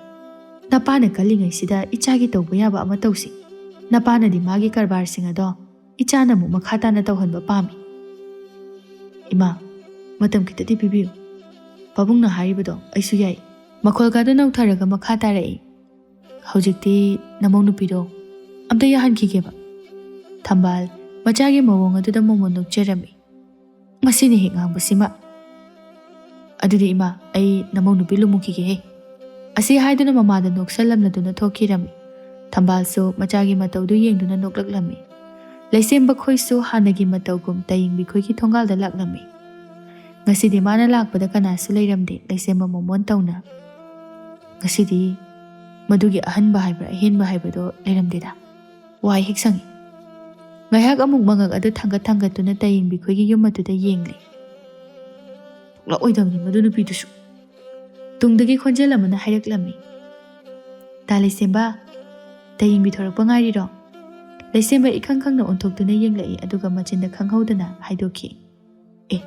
ꯅꯄꯥꯅ ꯀꯜꯂꯤꯉꯩꯁꯤꯗ ꯏꯆꯥꯒꯤ ꯇꯧꯕ ꯌꯥꯕ ꯑꯃ ꯇꯧꯁꯤ꯫ ꯅꯄꯥꯅꯗꯤ ꯃꯥꯒꯤ ꯀꯔꯕꯥꯔꯁꯤꯡ ꯑꯗꯣ ꯏꯆꯥꯅ ꯑꯃꯨꯛ ꯃꯈꯥ ꯇꯥꯅ ꯇꯧꯍꯟꯕ ꯄꯥꯝꯃꯤ꯫" "ꯏꯃꯥ, ꯃꯇꯝ ꯈꯤꯇꯗꯤ ꯄꯤꯕꯤꯌꯨ꯫ ꯄꯥꯕꯨꯡꯅ ꯍꯥꯏꯔꯤꯕꯗꯣ ꯑꯩꯁꯨ ꯌꯥꯏ꯫" ꯃꯈꯣꯜꯒꯗꯨ ꯅꯧꯊꯔꯒ ꯃꯈꯥ ꯇꯥꯔꯛꯏ, "ꯍꯧꯖꯤꯛꯇꯤ ꯅꯃꯧ ꯅꯨꯄꯤꯗꯣ ꯑꯝꯇ ꯌꯥꯍꯟꯈꯤꯒꯦꯕ꯫" ꯊꯝꯕꯥꯜ ꯃꯆꯥꯒꯤ ꯃꯑꯣꯡ ꯑꯗꯨꯗ ꯃꯣꯃꯣꯟ ꯅꯣꯛꯆꯔꯝꯃꯤ꯫ "ꯃꯁꯤꯅ ꯍꯦꯛ ꯉꯥꯡꯕꯁꯤꯃ꯫ ꯑꯗꯨꯗꯤ ꯏꯃꯥ, ꯑꯩ ꯅꯃꯧ ꯅꯨꯄꯤ ꯂꯨꯝꯃꯨꯈꯤꯒꯦꯍꯦ꯫" ꯑꯁꯤ ꯍꯥꯏꯗꯨꯅ ꯃꯃꯥꯗ ꯅꯣꯛꯁꯜꯂꯝꯂꯗꯨꯅ ꯊꯣꯛꯈꯤꯔꯝꯃꯤ꯫ ꯊꯝꯕꯥꯜꯁꯨ ꯃꯆꯥꯒꯤ ꯃꯇꯧꯗꯨ ꯌꯦꯡꯗꯨꯅ ꯅꯣꯛꯂꯛꯂꯝꯃꯤ꯫ ꯂꯩꯁꯦꯝꯕ ꯈꯣꯏꯁꯨ ꯍꯥꯟꯅꯒꯤ ꯃꯇꯧꯒꯨꯝ ꯇꯌꯦꯡꯕꯤ ꯈꯣꯏꯒꯤ ꯊꯣꯡꯒꯥꯜꯗ ꯂꯥꯛꯂꯝꯃꯤ꯫ ꯉꯁꯤꯗꯤ ꯃꯥꯅ ꯂꯥꯛꯄꯗ ꯀꯅꯥꯁꯨ ꯂꯩꯔꯝꯗꯦ, ꯂꯩꯁꯦꯝꯕ ꯃꯣꯃꯣꯟ ꯇꯧꯅ꯫ ꯉꯁꯤꯗꯤ ꯃꯗꯨꯒꯤ ꯑꯍꯟꯕ ꯍꯥꯏꯕ꯭ꯔꯥ ꯑꯍꯦꯟꯕ ꯍꯥꯏꯕꯗꯣ ꯂꯩꯔꯝꯗꯦꯗ꯫ ꯋꯥꯏ ꯍꯦꯛ ꯁꯪꯉꯤ꯫ ꯉꯥꯏꯍꯥꯛ ꯑꯃꯨꯛ ꯃꯉꯛ ꯑꯗꯨ ꯊꯥꯡꯒꯠ ꯊꯥꯡꯒꯠꯇꯨꯅ ꯇꯌꯦꯡꯕꯤ ꯈꯣꯏꯒꯤ ꯌꯨꯝ ꯑꯗꯨꯗ ꯌꯦꯡꯂꯤ꯫ ꯂꯥꯛꯑꯣꯏꯗꯕꯅꯤ ꯃꯗꯨ ꯅꯨꯄꯤꯗꯨꯁꯨ꯫ ꯇꯨꯡꯗꯒꯤ ꯈꯣꯟꯖꯦꯜ ꯑꯃꯅ ꯍꯥꯏꯔꯛꯂꯝꯃꯤ, "ꯇꯥ ꯂꯩꯁꯦꯝꯕ, ꯇꯌꯦꯡꯕꯤ ꯊꯣꯔꯛꯄ ꯉꯥꯏꯔꯤꯔꯣ?" ꯂꯩꯁꯦꯝꯕ ꯏꯈꯪ ꯈꯪꯅ ꯑꯣꯟꯊꯣꯛꯇꯨꯅ ꯌꯦꯡꯂꯛꯏ, ꯑꯗꯨꯒ ꯃꯆꯤꯟꯗ ꯈꯪꯍꯧꯗꯅ ꯍꯥꯏꯗꯣꯛꯈꯤ, "ꯑꯦ,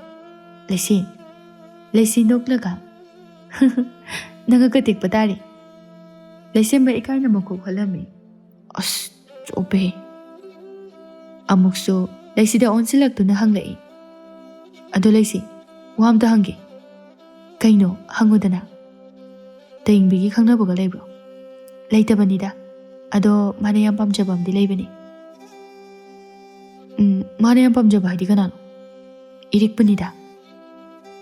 ꯂꯩꯁꯦꯝ!" ꯂꯩꯁꯤ ꯅꯣꯛꯂꯒ, "ꯅꯪ ꯑꯀ ꯇꯦꯛꯄ ꯇꯥꯔꯦ꯫" ꯂꯩꯁꯦꯝꯕ ꯏꯀꯥꯏꯅ ꯃꯀꯣꯛ ꯍꯜꯂꯝꯃꯤ꯫ "ꯑꯁ, ꯆꯣꯞꯄꯦ!" ꯑꯃꯨꯛꯁꯨ ꯂꯩꯁꯤꯗ ꯑꯣꯟꯁꯤꯜꯂꯛꯇꯨꯅ ꯍꯪꯂꯛꯏ, "ꯑꯗꯣ ꯂꯩꯁꯤ, ꯋꯥ ꯑꯝꯇ ꯍꯪꯒꯦ꯫" "ꯀꯩꯅꯣ? ꯍꯪꯉꯨꯗꯅ꯫" "ꯇꯌꯦꯡꯕꯤꯒꯤ ꯈꯪꯅꯕꯒ ꯂꯩꯕ꯭ꯔꯣ?" "ꯂꯩꯇꯕꯅꯤꯗ꯫ ꯑꯗꯣ ꯃꯥꯅ ꯌꯥꯝ ꯄꯥꯝꯖꯕ ꯑꯃꯗꯤ ꯂꯩꯕꯅꯤ꯫" "ꯎꯝ, ꯃꯥꯅ ꯌꯥꯝ ꯄꯥꯝꯖꯕ ꯍꯥꯏꯗꯤ ꯀꯅꯥꯅꯣ?" "ꯏꯔꯤꯛꯄꯨꯅꯤꯗ꯫"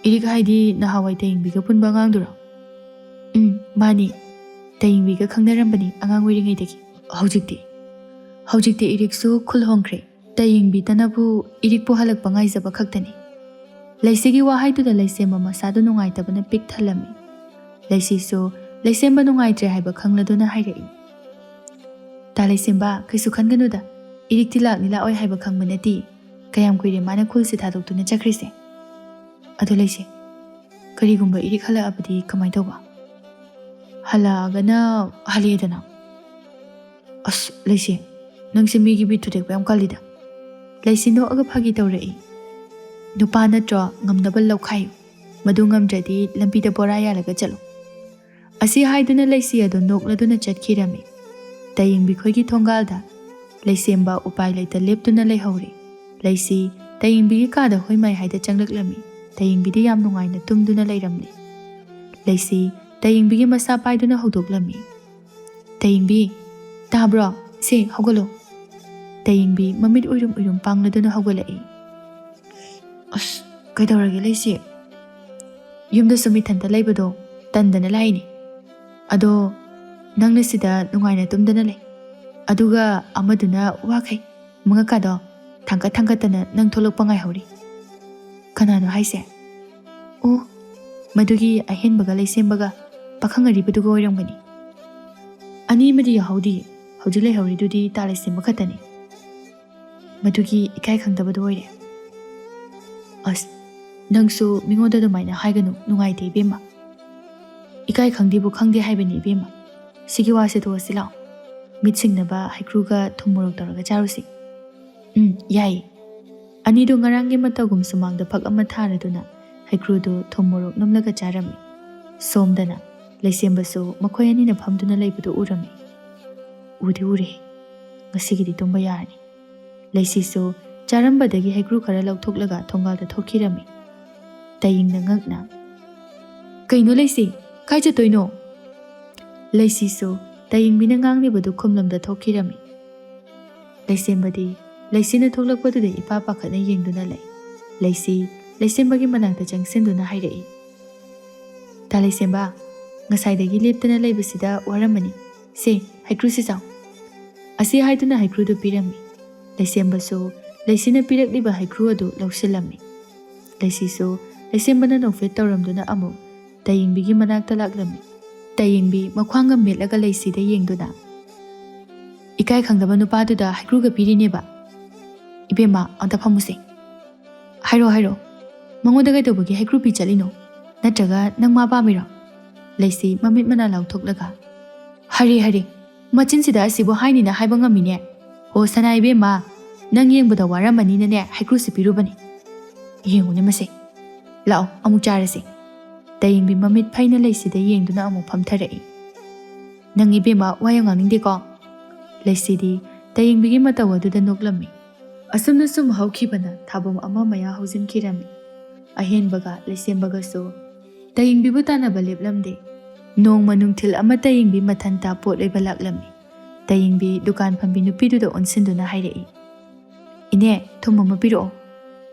"ꯏꯔꯤꯛ ꯍꯥꯏꯗꯤ ꯅꯍꯥꯟꯋꯥꯏ ꯇꯌꯦꯡꯕꯤꯒ ꯄꯨꯟꯕ ꯑꯉꯥꯡꯗꯨꯔꯣ?" "ꯎꯝ, ꯃꯥꯅꯤ꯫ ꯇꯌꯦꯡꯕꯤꯒ ꯈꯪꯅꯔꯝꯕꯅꯤ ꯑꯉꯥꯡ ꯑꯣꯏꯔꯤꯉꯩꯗꯒꯤ꯫" "ꯍꯧꯖꯤꯛꯇꯤ?" "ꯍꯧꯖꯤꯛꯇꯤ ꯏꯔꯤꯛꯁꯨ ꯈꯨꯜ ꯍꯣꯡꯈ꯭ꯔꯦ꯫ ꯇꯌꯦꯡꯕꯤꯇꯅꯕꯨ ꯏꯔꯤꯛꯄꯨ ꯍꯜꯂꯛꯄ ꯉꯥꯏꯖꯕ ꯈꯛꯇꯅꯤ꯫" ꯂꯩꯁꯤꯒꯤ ꯋꯥꯍꯩꯗꯨꯗ ꯂꯩꯁꯦꯝꯕ ꯃꯁꯥꯗꯨ ꯅꯨꯡꯉꯥꯏꯇꯕꯅ ꯄꯤꯛ ꯊꯜꯂꯝꯃꯤ꯫ ꯂꯩꯁꯤꯁꯨ ꯂꯩꯁꯦꯝꯕ ꯅꯨꯡꯉꯥꯏꯇ꯭ꯔꯦ ꯍꯥꯏꯕ ꯈꯪꯂꯗꯨꯅ ꯍꯥꯏꯔꯛꯏ, "ꯇꯥ ꯂꯩꯁꯦꯝꯕ, ꯀꯩꯁꯨ ꯈꯟꯒꯅꯨꯗ꯫ ꯏꯔꯤꯛꯇꯤ ꯂꯥꯛꯅꯤ ꯂꯥꯛꯑꯣꯏ ꯍꯥꯏꯕ ꯈꯪꯕ ꯅꯠꯇꯦ꯫ ꯀꯌꯥꯝ ꯀꯨꯏꯔꯦ ꯃꯥꯅ ꯈꯨꯜꯁꯦ ꯊꯥꯗꯣꯛꯇꯨꯅ ꯆꯠꯈ꯭ꯔꯤꯁꯦ꯫ ꯑꯗꯣ ꯂꯩꯁꯦ, ꯀꯔꯤꯒꯨꯝꯕ ꯏꯔꯤꯛ ꯍꯜꯂꯛꯑꯕꯗꯤ ꯀꯃꯥꯏ ꯇꯧꯕ?" "ꯍꯜꯂꯛꯑꯒꯅ ꯍꯜꯂꯛꯑꯦꯗꯅ꯫" "ꯑꯁ, ꯂꯩꯁꯦ, ꯅꯪꯁꯦ ꯃꯤꯒꯤ ꯕꯤꯠ ꯊꯨꯗꯦꯛꯄ ꯌꯥꯝ ꯀꯜꯂꯤꯗ꯫" ꯂꯩꯁꯤ ꯅꯣꯛꯑꯒ ꯐꯥꯒꯤ ꯇꯧꯔꯛꯏ, "ꯅꯨꯄꯥ ꯅꯠꯇ꯭ꯔꯣ, ꯉꯝꯅꯕ ꯂꯧꯈꯥꯏꯌꯨ꯫ ꯃꯗꯨ ꯉꯝꯗ꯭ꯔꯗꯤ ꯂꯝꯕꯤꯗ ꯕꯣꯔꯥ ꯌꯥꯜꯂꯒ ꯆꯠꯂꯨ꯫" ꯑꯁꯤ ꯍꯥꯏꯗꯨꯅ ꯂꯩꯁꯤ ꯑꯗꯨ ꯅꯣꯛꯂꯗꯨꯅ ꯆꯠꯈꯤꯔꯝꯃꯤ꯫ ꯇꯌꯦꯡꯕꯤ ꯈꯣꯏꯒꯤ ꯊꯣꯡꯒꯥꯜꯗ ꯂꯩꯁꯦꯝꯕ ꯎꯄꯥꯏ ꯂꯩꯇ ꯂꯦꯞꯇꯨꯅ ꯂꯩꯍꯧꯔꯤ꯫ ꯂꯩꯁꯤ ꯇꯌꯦꯡꯕꯤꯒꯤ ꯀꯥꯗ ꯍꯣꯏꯃꯥꯏ ꯍꯥꯏꯗ ꯆꯪꯂꯛꯂꯝꯃꯤ꯫ ꯇꯌꯦꯡꯕꯤꯗꯤ ꯌꯥꯝ ꯅꯨꯡꯉꯥꯏꯅ ꯇꯨꯝꯗꯨꯅ ꯂꯩꯔꯝꯂꯦ꯫ ꯂꯩꯁꯤ ꯇꯌꯦꯡꯕꯤꯒꯤ ꯃꯁꯥ ꯄꯥꯏꯗꯨꯅ ꯍꯧꯗꯣꯛꯂꯝꯃꯤ꯫ "ꯇꯌꯦꯡꯕꯤ, ꯇꯥꯕ꯭ꯔꯣ? ꯁꯦ, ꯍꯧꯒꯠꯂꯣ꯫" ꯇꯌꯦꯡꯕꯤ ꯃꯃꯤꯠ ꯎꯏꯔꯨꯝ ꯎꯏꯔꯨꯝ ꯄꯥꯡꯂꯗꯨꯅ ꯍꯧꯒꯠꯂꯛꯏ꯫ "ꯑꯁ, ꯀꯩꯗꯧꯔꯒꯦ ꯂꯩꯁꯤ? ꯌꯨꯝꯗ ꯁꯨꯝ ꯏꯊꯟꯇ ꯂꯩꯕꯗꯣ ꯇꯟꯗꯅ ꯂꯥꯛꯏꯅꯤ꯫ ꯑꯗꯣ ꯅꯪꯅ ꯁꯤꯗ ꯅꯨꯡꯉꯥꯏꯅ ꯇꯨꯝꯗꯅ ꯂꯩ꯫ ꯑꯗꯨꯒ ꯑꯃꯗꯨꯅ ꯋꯥꯈꯩ ꯃꯉꯛꯀꯥꯗꯣ ꯊꯥꯡꯒꯠ ꯊꯥꯡꯒꯠꯇꯅ ꯅꯪ ꯊꯣꯛꯂꯛꯄ ꯉꯥꯏꯍꯧꯔꯤ꯫" "ꯀꯅꯥꯅꯣ ꯍꯥꯏꯁꯦ?" "ꯑꯣ, ꯃꯗꯨꯒꯤ ꯑꯍꯦꯟꯕꯒ ꯂꯩꯁꯦꯝꯕꯒ ꯄꯥꯈꯪ ꯑꯔꯤꯕꯗꯨꯒ ꯑꯣꯏꯔꯝꯒꯅꯤ꯫ ꯑꯅꯤ ꯑꯃꯗꯤ ꯌꯥꯎꯍꯧꯗꯤꯌꯦ꯫ ꯍꯧꯖꯤꯛ ꯂꯩꯍꯧꯔꯤꯗꯨꯗꯤ ꯇꯥ ꯂꯩꯁꯦꯝꯕ ꯈꯛꯇꯅꯤ꯫ ꯃꯗꯨꯒꯤ ꯏꯀꯥꯏ ꯈꯪꯗꯕꯗꯨ ꯑꯣꯏꯔꯦ꯫" "ꯑꯁ, "ꯅꯪꯁꯨ ꯃꯤꯉꯣꯟꯗ ꯑꯗꯨꯃꯥꯏꯅ ꯍꯥꯏꯒꯅꯨ, ꯅꯨꯡꯉꯥꯏꯇꯦ ꯏꯕꯦꯝꯃ꯫ ꯏꯀꯥꯏ ꯈꯪꯗꯦꯕꯨ ꯈꯪꯗꯦ ꯍꯥꯏꯕꯅꯤ ꯏꯕꯦꯝꯃ꯫ ꯁꯤꯒꯤ ꯋꯥꯁꯦ ꯇꯣꯛꯑꯁꯤ ꯂꯥꯛꯑꯣ꯫ ꯃꯤꯠ ꯁꯤꯡꯅꯕ ꯍꯩꯀ꯭ꯔꯨꯒ ꯊꯨꯝ ꯃꯣꯔꯣꯛ ꯇꯧꯔꯒ ꯆꯥꯔꯨꯁꯤ꯫" "ꯎꯝ, ꯌꯥꯏꯌꯦ꯫" ꯑꯅꯤꯗꯨ ꯉꯔꯥꯡꯒꯤ ꯃꯇꯧꯒꯨꯝ ꯁꯨꯃꯥꯡꯗ ꯐꯛ ꯑꯃ ꯊꯥꯔꯗꯨꯅ ꯍꯩꯀ꯭ꯔꯨꯗꯨ ꯊꯨꯝ ꯃꯣꯔꯣꯛ ꯅꯝꯂꯒ ꯆꯥꯔꯝꯃꯤ꯫ ꯁꯣꯝꯗꯅ ꯂꯩꯁꯦꯝꯕꯁꯨ ꯃꯈꯣꯏ ꯑꯅꯤꯅ ꯐꯝꯗꯨꯅ ꯂꯩꯕꯗꯨ ꯎꯔꯝꯃꯤ꯫ "ꯎꯗꯤ ꯎꯔꯦ꯫ ꯉꯁꯤꯒꯤꯗꯤ ꯇꯨꯝꯕ ꯌꯥꯔꯅꯤ꯫" ꯂꯩꯁꯤꯁꯨ ꯆꯥꯔꯝꯕꯗꯒꯤ ꯍꯩꯀ꯭ꯔꯨ ꯈꯔ ꯂꯧꯊꯣꯛꯂꯒ ꯊꯣꯡꯒꯥꯜꯗ ꯊꯣꯛꯈꯤꯔꯝꯃꯤ꯫ ꯇꯌꯦꯡꯅ ꯉꯛꯅ, "ꯀꯩꯅꯣ ꯂꯩꯁꯤ? ꯀꯥꯏ ꯆꯠꯇꯣꯏꯅꯣ?" ꯂꯩꯁꯤꯁꯨ ꯇꯌꯦꯡꯕꯤꯅ ꯉꯥꯡꯂꯤꯕꯗꯨ ꯈꯨꯝꯂꯝꯗ ꯊꯣꯛꯈꯤꯔꯝꯃꯤ꯫ ꯂꯩꯁꯦꯝꯕꯗꯤ ꯂꯩꯁꯤꯅ ꯊꯣꯛꯂꯛꯄꯗꯨꯗ ꯏꯄꯥ ꯄꯥꯈꯠꯅ ꯌꯦꯡꯗꯨꯅ ꯂꯩ꯫ ꯂꯩꯁꯤ ꯂꯩꯁꯦꯝꯕꯒꯤ ꯃꯅꯥꯛꯇ ꯆꯪꯁꯤꯟꯗꯨꯅ ꯍꯥꯏꯔꯛꯏ, "ꯇꯥ ꯂꯩꯁꯦꯝꯕ, ꯉꯁꯥꯏꯗꯒꯤ ꯂꯦꯞꯇꯅ ꯂꯩꯕꯁꯤꯗ ꯋꯥꯔꯝꯃꯅꯤ꯫ ꯁꯦ, ꯍꯩꯀ꯭ꯔꯨꯁꯤ ꯆꯥꯎ꯫" ꯑꯁꯤ ꯍꯥꯏꯗꯨꯅ ꯍꯩꯀ꯭ꯔꯨꯗꯨ ꯄꯤꯔꯝꯃꯤ꯫ ꯂꯩꯁꯦꯝꯕꯁꯨ ꯂꯩꯁꯤꯅ ꯄꯤꯔꯛꯂꯤꯕ ꯍꯩꯀ꯭ꯔꯨ ꯑꯗꯨ ꯂꯧꯁꯤꯜꯂꯝꯃꯤ꯫ ꯂꯩꯁꯤꯁꯨ ꯂꯩꯁꯦꯝꯕꯅ ꯅꯣꯛꯐꯦꯠ ꯇꯧꯔꯝꯗꯨꯅ ꯑꯃꯨꯛ ꯇꯌꯦꯡꯕꯤꯒꯤ ꯃꯅꯥꯛꯇ ꯂꯥꯛꯂꯝꯃꯤ꯫ ꯇꯌꯦꯡꯕꯤ ꯃꯈ꯭ꯋꯥꯡꯒ ꯃꯦꯠꯂꯒ ꯂꯩꯁꯤꯗ ꯌꯦꯡꯗꯨꯅ, "ꯏꯀꯥꯏ ꯈꯪꯗꯕ ꯅꯨꯄꯥꯗꯨꯗ ꯍꯩꯀ꯭ꯔꯨꯒ ꯄꯤꯔꯤꯅꯦꯕ꯫ ꯏꯕꯦꯝꯃ, ꯑꯝꯇ ꯐꯝꯃꯨꯁꯦ꯫ ꯍꯥꯏꯔꯣ, ꯍꯥꯏꯔꯣ꯫ ꯃꯉꯣꯟꯗ ꯀꯩꯗꯧꯕꯒꯤ ꯍꯩꯀ꯭ꯔꯨ ꯄꯤ ꯆꯠꯂꯤꯅꯣ? ꯅꯠꯇ꯭ꯔꯒ ꯅꯪ ꯃꯥ ꯄꯥꯝꯃꯤꯔꯣ?" ꯂꯩꯁꯤ ꯃꯃꯤꯠ ꯃꯅꯥ ꯂꯥꯎꯊꯣꯛꯂꯒ, "ꯍꯔꯦ, ꯍꯔꯦ, ꯃꯆꯤꯟꯁꯤꯗ ꯑꯁꯤꯕꯨ ꯍꯥꯏꯅꯤꯅ ꯍꯥꯏꯕ ꯉꯝꯃꯤꯅꯦ꯫ ꯍꯣ, ꯁꯅꯥ ꯏꯕꯦꯝꯃ, ꯅꯪ ꯌꯦꯡꯕꯗ ꯋꯥꯔꯝꯃꯅꯤꯅꯅꯦ ꯍꯩꯀ꯭ꯔꯨꯁꯤ ꯄꯤꯔꯨꯕꯅꯤ꯫ ꯌꯦꯡꯉꯨꯅꯦ ꯃꯁꯦ꯫ ꯂꯥꯛꯑꯣ, ꯑꯃꯨꯛ ꯆꯥꯔꯁꯦ꯫" ꯇꯌꯦꯡꯕꯤ ꯃꯃꯤꯠ ꯐꯩꯅ ꯂꯩꯁꯤꯗ ꯌꯦꯡꯗꯨꯅ ꯑꯃꯨꯛ ꯐꯝꯊꯔꯛꯏ꯫ "ꯅꯪ ꯏꯕꯦꯝꯃ ꯋꯥ ꯌꯥꯝ ꯉꯥꯡꯅꯤꯡꯗꯦꯀꯣ?" ꯂꯩꯁꯤꯗꯤ ꯇꯌꯦꯡꯕꯤꯒꯤ ꯃꯇꯧ ꯑꯗꯨꯗ ꯅꯣꯛꯂꯝꯃꯤ꯫ ꯑꯁꯨꯝꯅ ꯁꯨꯝ ꯍꯧꯈꯤꯕꯅ ꯊꯥꯕꯨꯝ ꯑꯃ ꯃꯌꯥ ꯍꯧꯖꯤꯟꯈꯤꯔꯝꯃꯤ꯫ ꯑꯍꯦꯟꯕꯒ ꯂꯩꯁꯦꯝꯕꯒꯁꯨ ꯇꯌꯦꯡꯕꯤꯕꯨ ꯇꯥꯟꯅꯕ ꯂꯦꯞꯂꯝꯗꯦ꯫ ꯅꯣꯡꯃ ꯅꯨꯡꯊꯤꯜ ꯑꯃ ꯇꯌꯦꯡꯕꯤ ꯃꯊꯟꯇ ꯄꯣꯠ ꯂꯩꯕ ꯂꯥꯛꯂꯝꯃꯤ꯫ ꯇꯌꯦꯡꯕꯤ ꯗꯨꯀꯥꯟ ꯐꯝꯕꯤ ꯅꯨꯄꯤꯗꯨꯗ ꯑꯣꯟꯁꯤꯟꯗꯨꯅ ꯍꯥꯏꯔꯛꯏ, "ꯏꯅꯦ, ꯊꯨꯝ ꯑꯃ ꯄꯤꯔꯛꯑꯣ꯫"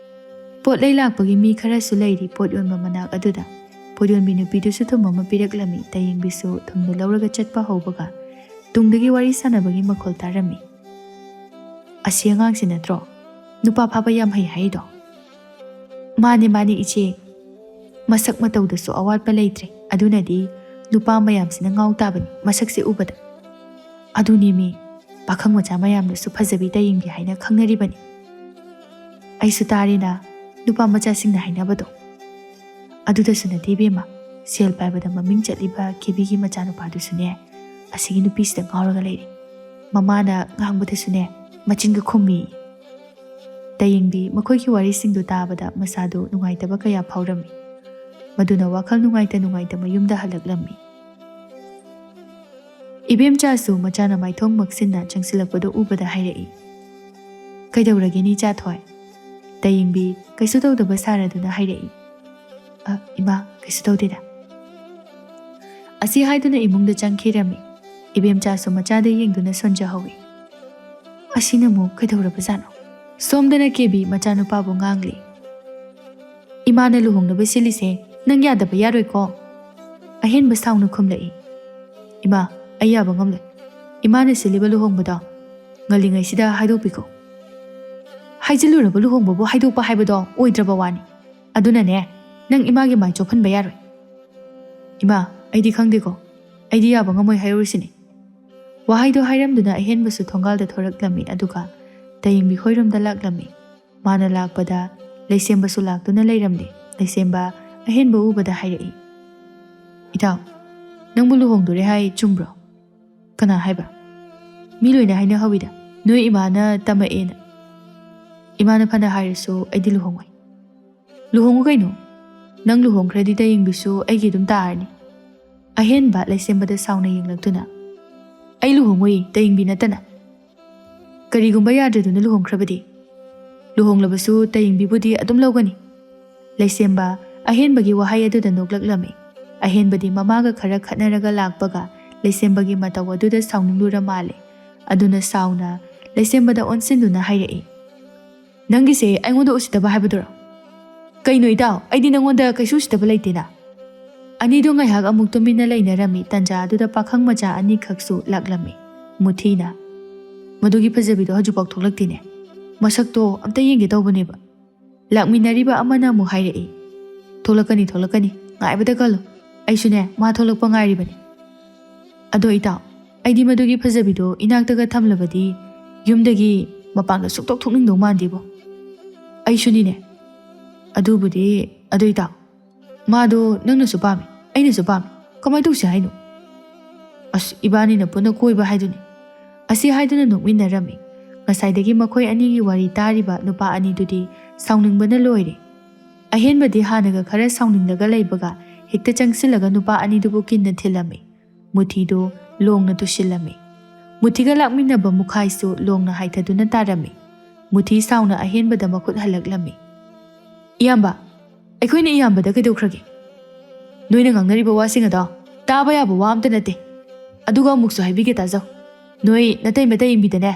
ꯄꯣꯠ ꯂꯩ ꯂꯥꯛꯄꯒꯤ ꯃꯤ ꯈꯔꯁꯨ ꯂꯩꯔꯤ ꯄꯣꯠ ꯌꯣꯟꯕ ꯃꯅꯥꯛ ꯑꯗꯨꯗ꯫ ꯄꯣꯠ ꯌꯣꯟꯕꯤ ꯅꯨꯄꯤꯗꯨꯁꯨ ꯊꯨꯝ ꯑꯃ ꯄꯤꯔꯛꯂꯝꯃꯤ꯫ ꯇꯌꯦꯡꯕꯤꯁꯨ ꯊꯨꯝꯗꯨ ꯂꯧꯔꯒ ꯆꯠꯄ ꯍꯧꯕꯒ ꯇꯨꯡꯗꯒꯤ ꯋꯥꯔꯤ ꯁꯥꯟꯅꯕꯒꯤ ꯃꯈꯣꯜ ꯇꯥꯔꯝꯃꯤ꯫ "ꯑꯁꯤ ꯑꯉꯥꯡꯁꯤ ꯅꯠꯇ꯭ꯔꯣ ꯅꯨꯄꯥ ꯐꯥꯕ ꯌꯥꯝ ꯍꯩ ꯍꯥꯏꯔꯤꯗꯣ?" "ꯃꯥꯅꯦ, ꯃꯥꯅꯦ ꯏꯆꯦ꯫ ꯃꯁꯛ ꯃꯇꯧꯗꯁꯨ ꯑꯋꯥꯠꯄ ꯂꯩꯇ꯭ꯔꯦ꯫ ꯑꯗꯨꯅꯗꯤ ꯅꯨꯄꯥ ꯃꯌꯥꯝꯁꯤꯅ ꯉꯥꯎ ꯇꯥꯕꯅꯤ ꯃꯁꯛꯁꯦ ꯎꯕꯗ꯫ ꯑꯗꯨꯅꯦꯃꯤ, ꯄꯥꯈꯪ ꯃꯆꯥ ꯃꯌꯥꯝꯅꯁꯨ ꯐꯖꯕꯤ ꯇꯌꯦꯡꯕꯤ ꯍꯥꯏꯅ ꯈꯪꯅꯔꯤꯕꯅꯤ꯫ ꯑꯩꯁꯨ ꯇꯥꯔꯦꯅ, ꯅꯨꯄꯥ ꯃꯆꯥꯁꯤꯡꯅ ꯍꯥꯏꯅꯕꯗꯣ꯫ ꯑꯗꯨꯗꯁꯨ ꯅꯠꯇꯦ ꯏꯕꯦꯝꯃ, ꯁꯦꯜ ꯄꯥꯏꯕꯗ ꯃꯃꯤꯡ ꯆꯠꯂꯤꯕ ꯀꯦꯕꯤꯒꯤ ꯃꯆꯥꯅꯨꯄꯥꯗꯨꯁꯨꯅꯦ, ꯑꯁꯤꯒꯤ ꯅꯨꯄꯤꯁꯤꯗ ꯉꯥꯎꯔꯒ ꯂꯩꯔꯦ꯫ ꯃꯃꯥꯅ ꯉꯥꯡꯕꯗꯁꯨꯅꯦ, ꯃꯆꯤꯟꯒ ꯈꯨꯝꯃꯤ꯫ ꯇꯌꯦꯡꯕꯤ ꯃꯈꯣꯏꯒꯤ ꯋꯥꯔꯤꯁꯤꯡꯗꯨ ꯇꯥꯕꯗ ꯃꯁꯥꯗꯨ ꯅꯨꯡꯉꯥꯏꯇꯕ ꯀꯌꯥ ꯐꯥꯎꯔꯝꯃꯤ꯫ ꯃꯗꯨꯅ ꯋꯥꯈꯜ ꯅꯨꯡꯉꯥꯏꯇ ꯅꯨꯡꯉꯥꯏꯇ ꯃꯌꯨꯝꯗ ꯍꯜꯂꯛꯂꯝꯃꯤ꯫ ꯏꯕꯦꯝꯆꯥꯁꯨ ꯃꯆꯥꯅ ꯃꯥꯏꯊꯣꯡ ꯃꯛꯁꯤꯟꯅ ꯆꯪꯁꯤꯜꯂꯛꯄꯗꯨ ꯎꯕꯗ ꯍꯥꯏꯔꯛꯏ, "ꯀꯩꯗꯧꯔꯒꯦ ꯅꯤꯆꯥꯊꯣꯏ?" ꯇꯌꯦꯡꯕꯤ ꯀꯩꯁꯨ ꯇꯧꯗꯕ ꯁꯥꯔꯗꯨꯅ ꯍꯥꯏꯔꯛꯏ, "ꯑ, ꯏꯃꯥ, ꯀꯩꯁꯨ ꯇꯧꯗꯦꯗ"꯫ ꯑꯁꯤ ꯍꯥꯏꯗꯨꯅ ꯏꯃꯨꯡꯗ ꯆꯪꯈꯤꯔꯝꯃꯤ꯫ ꯏꯕꯦꯝꯆꯥꯁꯨ ꯃꯆꯥꯗ ꯌꯦꯡꯗꯨꯅ ꯁꯣꯟꯖꯍꯧꯏ꯫ ꯑꯁꯤꯅ ꯑꯃꯨꯛ ꯀꯩꯗꯧꯔꯕꯖꯥꯠꯅꯣ? ꯁꯣꯝꯗꯅ ꯀꯦꯕꯤ ꯃꯆꯥꯅꯨꯄꯥꯕꯨ ꯉꯥꯡꯂꯤ꯫ "ꯏꯃꯥꯅ ꯂꯨꯍꯣꯡꯅꯕ ꯁꯤꯜꯂꯤꯁꯦ ꯅꯪ ꯌꯥꯗꯕ ꯌꯥꯔꯣꯏꯀꯣ?" ꯑꯍꯦꯟꯕ ꯁꯥꯎꯅ ꯈꯨꯝꯂꯛꯏ꯫ "ꯏꯃꯥ, ꯑꯩ ꯌꯥꯕ ꯉꯝꯂꯣꯏ꯫ ꯏꯃꯥꯅ ꯁꯤꯜꯂꯤꯕ ꯂꯨꯍꯣꯡꯕꯗꯣ ꯉꯜꯂꯤꯉꯩꯁꯤꯗ ꯍꯥꯏꯗꯣꯛꯄꯤꯈꯣ꯫ ꯍꯥꯏꯖꯤꯜꯂꯨꯔꯕ ꯂꯨꯍꯣꯡꯕꯕꯨ ꯍꯥꯏꯗꯣꯛꯄ ꯍꯥꯏꯕꯗꯣ ꯑꯣꯏꯗ꯭ꯔꯕ ꯋꯥꯅꯤ꯫ ꯑꯗꯨꯅꯅꯦ, ꯅꯪ ꯏꯃꯥꯒꯤ ꯃꯥꯏ ꯆꯣꯞꯍꯟꯕ ꯌꯥꯔꯣꯏ꯫" "ꯏꯃꯥ, ꯑꯩꯗꯤ ꯈꯪꯗꯦꯀꯣ꯫ ꯑꯩꯗꯤ ꯌꯥꯕ ꯉꯝꯃꯣꯏ ꯍꯥꯏꯍꯧꯔꯤꯁꯤꯅꯤ꯫" ꯋꯥꯍꯩꯗꯣ ꯍꯥꯏꯔꯝꯗꯨꯅ ꯑꯍꯦꯟꯕꯁꯨ ꯊꯣꯡꯒꯥꯜꯗ ꯊꯣꯔꯛꯂꯝꯃꯤ, ꯑꯗꯨꯒ ꯇꯌꯦꯡꯕꯤ ꯍꯣꯏꯔꯣꯝꯗ ꯂꯥꯛꯂꯝꯃꯤ꯫ ꯃꯥꯅ ꯂꯥꯛꯄꯗ ꯂꯩꯁꯦꯝꯕꯁꯨ ꯂꯥꯛꯇꯨꯅ ꯂꯩꯔꯝꯂꯦ꯫ ꯂꯩꯁꯦꯝꯕ ꯑꯍꯦꯟꯕ ꯎꯕꯗ ꯍꯥꯏꯔꯛꯏ, "ꯏꯇꯥꯎ, ꯅꯪꯕꯨ ꯂꯨꯍꯣꯡꯗꯣꯔꯦ ꯍꯥꯏ, ꯆꯨꯝꯕ꯭ꯔꯣ?" "ꯀꯅꯥ ꯍꯥꯏꯕ?" "ꯃꯤ ꯂꯣꯏꯅ ꯍꯥꯏꯅꯍꯧꯋꯤꯗ, ꯅꯣꯏ ꯏꯃꯥꯅ ꯇꯝꯃꯛꯑꯦꯅ꯫" "ꯏꯃꯥꯅ ꯐꯅ ꯍꯥꯏꯔꯁꯨ ꯑꯩꯗꯤ ꯂꯨꯍꯣꯡꯉꯣꯏ꯫" "ꯂꯨꯍꯣꯡꯉꯨ ꯀꯩꯅꯣ꯫ ꯅꯪ ꯂꯨꯍꯣꯡꯈ꯭ꯔꯗꯤ ꯇꯌꯦꯡꯕꯤꯁꯨ ꯑꯩꯒꯤ ꯑꯗꯨꯝ ꯇꯥꯔꯅꯤ꯫" ꯑꯍꯦꯟꯕ ꯂꯩꯁꯦꯝꯕꯗ ꯁꯥꯎꯅ ꯌꯦꯡꯂꯛꯇꯨꯅ, "ꯑꯩ ꯂꯨꯍꯣꯡꯉꯣꯏ, ꯇꯌꯦꯡꯕꯤ ꯅꯠꯇꯅ꯫ ꯀꯔꯤꯒꯨꯝꯕ ꯌꯥꯗ꯭ꯔꯗꯨꯅ ꯂꯨꯍꯣꯡꯈ꯭ꯔꯕꯗꯤ? ꯂꯨꯍꯣꯡꯂꯕꯁꯨ ꯇꯌꯦꯡꯕꯤꯕꯨꯗꯤ ꯑꯗꯨꯝ ꯂꯧꯒꯅꯤ꯫" ꯂꯩꯁꯦꯝꯕ ꯑꯍꯦꯟꯕꯒꯤ ꯋꯥꯍꯩ ꯑꯗꯨꯗ ꯅꯣꯛꯂꯛꯂꯝꯃꯤ꯫ ꯑꯍꯦꯟꯕꯗꯤ ꯃꯃꯥꯒ ꯈꯔ ꯈꯠꯅꯔꯒ ꯂꯥꯛꯄꯒ ꯂꯩꯁꯦꯝꯕꯒꯤ ꯃꯇꯧ ꯑꯗꯨꯗ ꯁꯥꯎꯅꯤꯡꯂꯨꯔ ꯃꯥꯜꯂꯦ꯫ ꯑꯗꯨꯅ ꯁꯥꯎꯅ ꯂꯩꯁꯦꯝꯕꯗ ꯑꯣꯟꯁꯤꯟꯗꯨꯅ ꯍꯥꯏꯔꯛꯏ, "ꯅꯪꯒꯤꯁꯦ ꯑꯩꯉꯣꯟꯗ ꯎꯁꯤꯠꯇꯕ ꯍꯥꯏꯕꯗꯨꯔꯣ?" "ꯀꯩꯅꯣ ꯏꯇꯥꯎ, ꯑꯩꯗꯤ ꯅꯪꯉꯣꯟꯗ ꯀꯩꯁꯨ ꯎꯁꯤꯠꯇꯕ ꯂꯩꯇꯦꯅ꯫" ꯑꯅꯤꯗꯨ ꯉꯥꯏꯍꯥꯛ ꯑꯃꯨꯛ ꯇꯨꯃꯤꯟꯅ ꯂꯩꯅꯔꯝꯃꯤ꯫ ꯇꯟꯖꯥ ꯑꯗꯨꯗ ꯄꯥꯈꯪ ꯃꯆꯥ ꯑꯅꯤꯈꯛꯁꯨ ꯂꯥꯛꯂꯝꯃꯤ꯫ ꯃꯨꯊꯤꯅ, "ꯃꯗꯨꯒꯤ ꯐꯖꯕꯤꯗꯣ ꯍꯧꯖꯤꯛꯐꯥꯎ ꯊꯣꯛꯂꯛꯇꯦꯅꯦ꯫ ꯃꯁꯛꯇꯣ ꯑꯝꯇ ꯌꯦꯡꯒꯦ ꯇꯧꯕꯅꯦꯕ꯫" ꯂꯥꯛꯃꯤꯟꯅꯔꯤꯕ ꯑꯃꯅ ꯑꯃꯨꯛ ꯍꯥꯏꯔꯛꯏ, "ꯊꯣꯛꯂꯛꯀꯅꯤ, ꯊꯣꯛꯂꯛꯀꯅꯤ, ꯉꯥꯏꯕꯗ ꯀꯜꯂꯨ꯫ ꯑꯩꯁꯨꯅꯦ, ꯃꯥ ꯊꯣꯛꯂꯛꯄ ꯉꯥꯏꯔꯤꯕꯅꯤ꯫" "ꯑꯗꯣ ꯏꯇꯥꯎ, ꯑꯩꯗꯤ ꯃꯗꯨꯒꯤ ꯐꯖꯕꯤꯗꯣ ꯏꯅꯥꯛꯇꯒ ꯊꯝꯂꯕꯗꯤ ꯌꯨꯝꯗꯒꯤ ꯃꯄꯥꯟꯒ ꯁꯨꯛꯊꯣꯛ ꯊꯣꯛꯅꯤꯡꯗꯧ ꯃꯥꯟꯗꯦꯕꯣ꯫" "ꯑꯩꯁꯨꯅꯤꯅꯦ꯫" "ꯑꯗꯨꯕꯨꯗꯤ, ꯑꯗꯨ ꯏꯇꯥꯎ, ꯃꯥꯗꯣ ꯅꯪꯅꯁꯨ ꯄꯥꯝꯃꯤ, ꯑꯩꯅꯁꯨ ꯄꯥꯝꯃꯤ, ꯀꯃꯥꯏꯅ ꯇꯧꯁꯤ ꯍꯥꯏꯅꯣ?" "ꯑꯁ, ꯏꯕꯥꯅꯤꯅ ꯄꯨꯟꯅ ꯀꯣꯏꯕ ꯍꯥꯏꯗꯨꯅꯤ"꯫ ꯑꯁꯤ ꯍꯥꯏꯗꯨꯅ ꯅꯣꯛꯃꯤꯟꯅꯔꯝꯃꯤ꯫ ꯉꯁꯥꯏꯗꯒꯤ ꯃꯈꯣꯏ ꯑꯅꯤꯒꯤ ꯋꯥꯔꯤ ꯇꯥꯔꯤꯕ ꯅꯨꯄꯥ ꯑꯅꯤꯗꯨꯗꯤ ꯁꯥꯎꯅꯤꯡꯕꯅ ꯂꯣꯏꯔꯦ꯫ ꯑꯍꯦꯟꯕꯗꯤ ꯍꯥꯟꯅꯒ ꯈꯔ ꯁꯥꯎꯅꯤꯡꯂꯒ ꯂꯩꯕꯒ ꯍꯦꯛꯇ ꯆꯪꯁꯤꯜꯂꯒ ꯅꯨꯄꯥ ꯑꯅꯤꯗꯨꯕꯨ ꯀꯤꯟꯅ ꯊꯤꯜꯂꯝꯃꯤ꯫ ꯃꯨꯊꯤꯗꯨ ꯂꯣꯡꯅ ꯇꯨꯁꯤꯜꯂꯝꯃꯤ꯫ ꯃꯨꯊꯤꯒ ꯂꯥꯛꯃꯤꯟꯅꯕ ꯃꯨꯈꯥꯏꯁꯨ ꯂꯣꯡꯅ ꯍꯥꯏꯊꯗꯨꯅ ꯇꯥꯔꯝꯃꯤ꯫ ꯃꯨꯊꯤ ꯁꯥꯎꯅ ꯑꯍꯦꯟꯕꯗ ꯃꯈꯨꯠ ꯍꯜꯂꯛꯂꯝꯃꯤ꯫ "ꯏꯌꯥꯝꯕ, ꯑꯩꯈꯣꯏꯅ ꯏꯌꯥꯝꯕꯗ ꯀꯩꯗꯧꯈ꯭ꯔꯒꯦ? ꯅꯣꯏꯅ ꯉꯥꯡꯅꯔꯤꯕ ꯋꯥꯁꯤꯡ ꯑꯗꯣ ꯇꯥꯕ ꯌꯥꯕ ꯋꯥ ꯑꯝꯇ ꯅꯠꯇꯦ꯫ ꯑꯗꯨꯒ ꯑꯃꯨꯛꯁꯨ ꯍꯥꯏꯕꯤꯒꯦ ꯇꯥꯖꯧ꯫ ꯅꯣꯏ ꯅꯇꯩ ꯃꯇꯩ ꯏꯝꯕꯤꯗꯅꯦ,